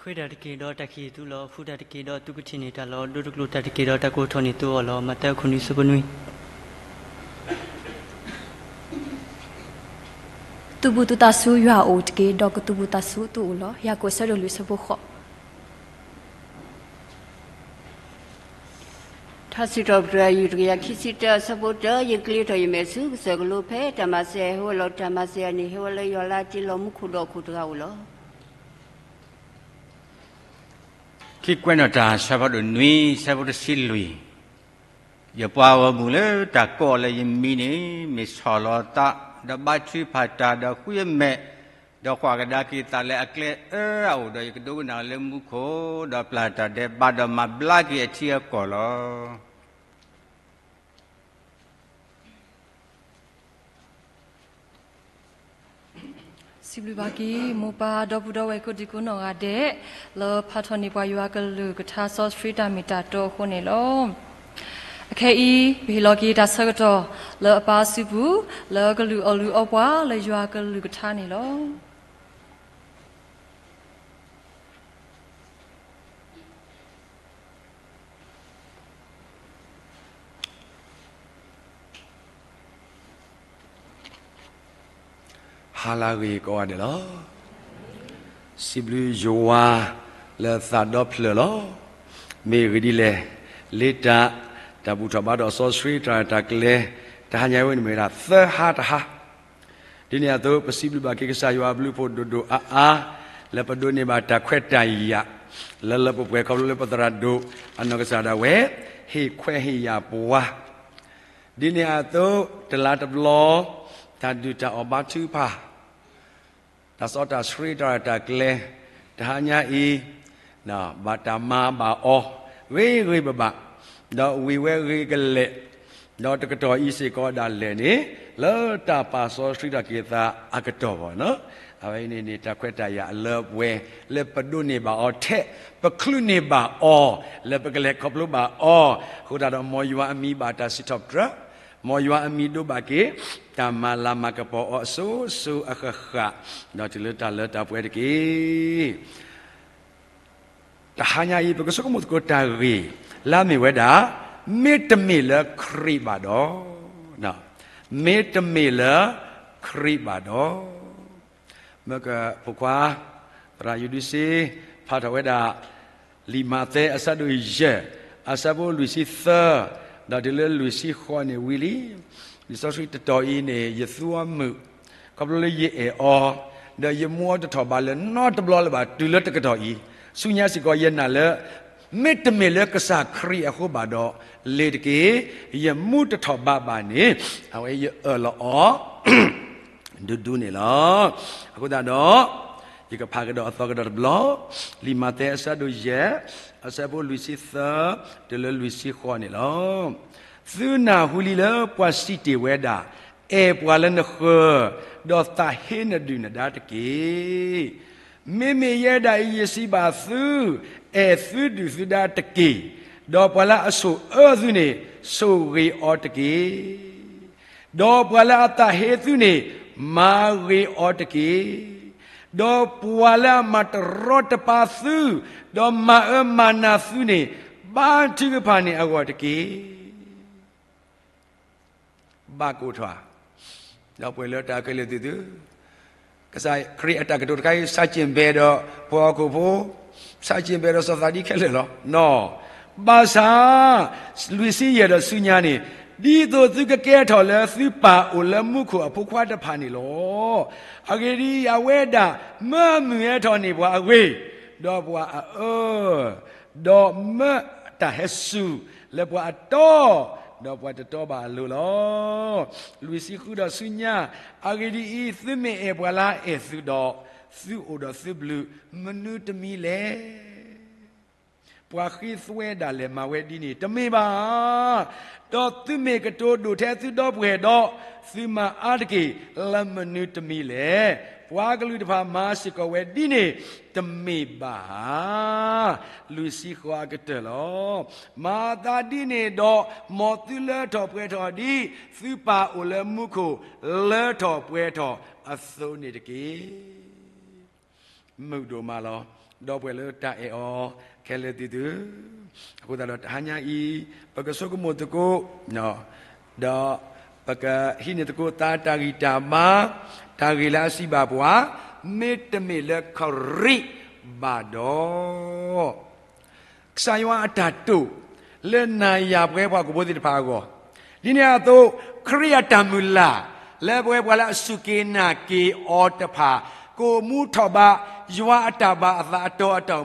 ဃ့တၢ်တက့ၢ်, ဒီးတၢ်ကဟ့ၣ်သုလီၤ. ဃုတၢ်တက့ၢ်, ဒီးသုကထံၣ်န့ၢ်တၢ်လီၤ. ဒိတကျိၤတၢ်တက့ၢ်, ဒီးတၢ်ကအိၣ်ထီၣ်န့ၢ်သုအီၤလီၤ. မးသဲ အခိၣ်နွံ အဆၢဖိနွံ. သူၣ်ဘူးသုသးဆူယွၤအအိၣ်တက့ၢ်, ဒီးကသူၣ်ဘူးသးဆူသုအိၣ်လီၤ. ယၤကိာ် အဆၢဒိၣ်လွံၢ် အဆၢဖိဃိး. ထါစံးထီၣ်ပတြၢၤ အယူၢ်တကယၤခံဆံတၢ အဆၢဖိတၢ, ယကျ့ထီၣ်ယမဲာ်ဆူကစၢၢ်ကလိ ဖဲတၢ်မၤစၢၤဟဲဝဲလီၤ. တၢ်မၤစၢၤအန့ၣ် ဟဲဝဲလၢယွၤလၢအတ့လီၤမူခိၣ်ဒီးဟီၣ်ခိၣ်တဂၤအအိၣ်လီၤ. ခံကွဲးနီၣ်တၢ် အဆၢဖးဒိၣ်နွံ အဆၢဖိတဆံလွံၢ်. ယပှၤဂီၢ်မုၢ်လၢတၢ်ကိးလၢယမံၤန့ၣ်, မ့ၢ်ဆီၣ်လီၤသး, ဒီးဘါထုကဖၣ်တၢ်, ဒီးဃုအမဲာ်, ဒီးကွၢ်ကဒါက့ၤသးလၢအကျဲအၢအအိၣ်, ဒီးယကဒိကနၣ်လၢမူခိၣ်, ဒီးပျၢ်တၢ်ဒဲးဘး, ဒီးမၤဘျါက့ၤအထံအကီၢ်လီၤ. စံးဘျုးဘၣ်က့ၤ မိၢ်ပၢ်ဒီပုၢ်ဒီဝဲၢ်ကိးဒံကိးနီၢ်ဂၤဒဲး, လၢဖးထီၣ်န့ၢ်ပှၤယွၤအကလုၢ်ကထါ စီဆှံတၢ်မ့ၢ်တၢ်တီအဃိန့ၣ်လီၤ. အခဲအံၤ ပဟ့ၣ်လီၤက့ၤတၢ်ဆၢကတီၢ် လၢအပၢ်စုပူၤ, လၢကလုၢ်အီၣ်လုၢ်အီပှၤ လၢယွၤအကလုၢ်ကထါန့ၣ်လီၤ. ဟါလၢအဂ့ၤကိးဂၤဒဲးလီၤ. စံးဘျုးယွၤလၢသးဒီဖျၢၣ်လီၤ. မ့ၢ်ဂ့ၢ်ဒ်လဲၣ်, လ့တၢ်, တၢ်ဘူၣ်ထီၣ်ဘါထီၣ်စီဆှံတၢ်ရဲၣ်တၢ်ကျဲၤ, တဟါညါအံၤဝဲန့ၣ်မ့ၢ်ဝဲဒၣ်သၢဟါတဟါ ဒ်န့ၣ်အသိး ပစံးဘျုးဘၣ်က့ၤကစၢ်ယွၤအဘျုးအဖှိၣ်ဒိၣ်ဒိၣ်အါအါ, လၢပဒိးန့ၢ်ဘၣ်တၢ်ခွဲးတၢ်ယာ် လၢလၢပှဲၤပှဲၤ ခီဖျိလၢပသရၣ်ဒိၣ်အနီၢ်ကစၢ်ဒၣ်ဝဲ ဟ့ၣ်ခွဲးဟ့ၣ်ယာ်ပှၤ, ဒ်န့ၣ်အသိး တလါတဘျီ တၢ်ဒုၣ်တၢ်အီၣ်ဘါထုကဖၣ် တၢ်စီတၢ်ဆှံတၢ်ရဲၣ်တၢ်ကျဲၤ တဟါညါအံၤ ဘၣ်တၢ်မၤဘၣ်အီၤ ဂ့ၤဂ့ၤဘၣ်ဘၣ်, ဒီးဝံၤဝဲဂ့ၤကလဲာ်, ဒီးတကတီၢ်အံၤစ့ၢ်ကီးဒၣ်လဲာ်န့ၣ် လၢတၢ်ပာ်စီဆှံထီၣ်က့ၤသးအကတီၢ်ဘၣ်နီၤ. အဝဲအံၤန့ၣ်န့ၣ် တၢ်ခွဲးတၢ်ယာ်အလၢအပှဲၤ လၢပဒိးန့ၢ်ဘၣ်အီၤထဲ ပချုးန့ၢ်ဘၣ်အီၤ လၢပကလဲၤခီဖျိဘၣ်အီၤ, အဃိသတးဒီး မ်ယွၤအမံၤဘၣ်တၢ်စံးထီၣ်ပတြၢၤ, မ်ယွၤအမံၤဒိးဘၣ်က့ၤ တၢ်မၤလၤမၤကပီၤအီၤအစိၤစိၤအဃၣ်ဃၣ်, ဒီးတုၤလၢတၢ်လၢတၢ်ပှဲၤတက့ၢ်. တဟါညါအံၤ ပကဆိကမိၣ်သကိးတၢ်ဂ့ၢ် လၢအမ့ၢ်ဝဲဒၣ် မ့တမ့ၢ်လၢခရံာ်ဘၣ်ဒီး, မ့တမ့ၢ်လၢခရံာ်ဘၣ်ဒီး, မ့ၢ်ကဖိခွါ သရၣ်ယူဒုစ့ ဖးထီၣ်ဝဲဒၣ် လံာ်မးသဲအဆၢဒိၣ်ယဲၢ် အဆၢဖိလွံၢ်ဆံသၢ ဒီးတုၤလၢလွံၢ်ဆံဃိးန့ၣ်ဝံၤလံ. လံာ်စီဆှံတတီၤအံၤန့ၣ် ယသူအီၤမုာ် ခီဖျိလၢယအဲၣ်အီၤ, ဒီးယမူအီၤတထီၣ်ဘးလၢၤနီတဘျီလၢၤဘၣ် တုၤလၢတကတီၢ်အံၤ, ဆူညါစ့ၢ်ကီးယနာ်လၢ မ့တမ့ၢ်လၢကစၢ်ခရံာ်အဃိဘၣ်ဒီး လ့ၤတက့ၢ်, ယမူတထီၣ်ဘးဘၣ်န့ၣ် အဝဲယအၢၣ်လီၤအီၤ ဒူဒူန့ၣ်လီၤ. အဃိသတးဒီး ယကဖးကဒီးအသီကဒီးတဘျီ, လံာ်မးသဲအဆၢဒိၣ်ယဲၢ်, အဆၢဖိလွံၢ်ဆံသၢ တုၤလၢလွံၢ်ဆံဃိးန့ၣ်လီၤ. သုနၢ်ဟူလံလၢပှၤစံးတ့ၢ်ဝဲဒၣ်, အဲၣ်ပှၤလၢနဃၢၤ, ဒီးသးဟ့နဒုၣ်နဒါတက့ၢ်. မ့မ့ၢ်ယဲဒၣ်အံၤယစံးဘၣ်သု, အဲၣ်သုဒုၣ်သုဒါတက့ၢ်. ဒီးပှၤလၢအဆိၣ်အၢသုန့ၣ်, ဆိၣ်ဂ့ၤအီၤတက့ၢ်. ဒီးပှၤလၢအသးဟ့သုန့ၣ်, မၤဂ့ၤအီၤတက့ၢ်. ဒီးပှၤလၢအမၤတရီတပါသု, ဒီးမၤအၢမၤနးသုန့ၣ်, ဘါထုကဖၣ်န့ၢ်အဂီၢ်တက့ၢ်. ဘၣ်ကိးထီၣ်, ဒီပုၢ်ဝဲၢ်လၢတၢ်ခဲလၢာ်သ့ၣ်သု, ကစၢ်ခရံာ်အတၢ်ကတိၤတခါအံၤ ဆၣ်ကၠ့ၣ်ဘဲဒီးပှၤဟီၣ်ခိၣ်ဖိ, ဆၣ်ကၠ့ၣ်ဘဲဒီးစီၤသးဒံခဲလၢာ်လီၤ. နီၢ်, ဘၣ်ဆၣ်, လွံၢ်ဆံယဲၢ်ဒီးဆူညါန့ၣ်, ဒ်သိးသုကကဲထီၣ်လၢသုပၢ်အိၣ်လၢမူခိၣ်အဖိခွါတဖၣ်န့ၣ်လီၤ. အဂ့ၢ်ဒ်အံၤ, အဝဲဒၣ်မၢမုၢ်ဟဲထီၣ်န့ၢ်ပှၤအဂ့ၢ်, ဒီးပှၤအအၢ ဒီးမၢတၢ်ဟဲစူၤလၢပှၤအတီ, ဒီးပှၤတတီဘၣ်အလိၤလီၤ. လွံၢ်ဆံဃုဒီးဆူညါ, အဂ့ၢ်ဒ်အံၤ, သုမ့ၢ်အဲၣ်ပှၤလၢအအဲၣ်သုဒီး, သုအိၣ်ဒီးသုဘျုးမနုၤတမံၤလဲၣ်. ပှၤဃ့သွဲဒၣ်လဲာ်မၤဝဲဒ်န့ၣ်တမ့ၢ်ဘၣ်ဧါ. ဒီးသုမ့ၢ်ကတိၤဒိၣ်ထဲသုဒီပုၢ်ဝဲၢ်ဒီး, သုမၤအါတက့ၢ်လၢမနုၤတမံၤလဲၣ်. ပှၤကလုာ်တဖၣ်မၤစ့ၢ်ကီးဝဲဒ်န့ၣ်တမ့ၢ်ဘၣ်ဧါ. လွံၢ်ဆံဃိးအကတၢၢ်လီၤ. မၤသးဒ်န့ၣ်ဒီး, မ်သုလၢထီၣ်ပှဲၤထီၣ်ဒ်, သုပၢ်အိၣ်လၢမူခိၣ်လၢထီၣ်ပှဲၤထီၣ်အသိးန့ၣ်တက့ၢ်. မုာ်ဒိၣ်မးလီၤ. ဒီပုၢ်ဝဲၢ်လၢတၢ်အဲၣ်အီၤခဲလၢာ်သ့ၣ်သု, အဃိသတးဒီးတဟါညါအံၤ, ပကဆိကမိၣ်သကိး, ဒီးပကဟံးန့ၢ်သကိးသးတၢ်ဂံၢ်တၢ်ဘါ, တၢ်ဂ့ၢ်လၢအစံးဘၣ်ပှၤ, မ့တမ့ၢ်လၢခရံာ်ဘၣ်ဒီး ကစၢ်ယွၤအတၢ်တိာ်လၢနၤယၤပဝဲပှၤဟီၣ်ခိၣ်ဖိသ့ၣ်တဖၣ်အဂီၢ်, ဒ်န့ၣ်အသိး, ခရံာ်အတၢ်မုၢ်လၢ်လၢပဝဲပှၤလၢအစူၢ်က့ၤနာ်က့ၤအီၤတဖၣ်, ကိၣ်မူထီၣ်ဘးယွၤအတၢ်ဘၣ်အသးအတီအတၢ်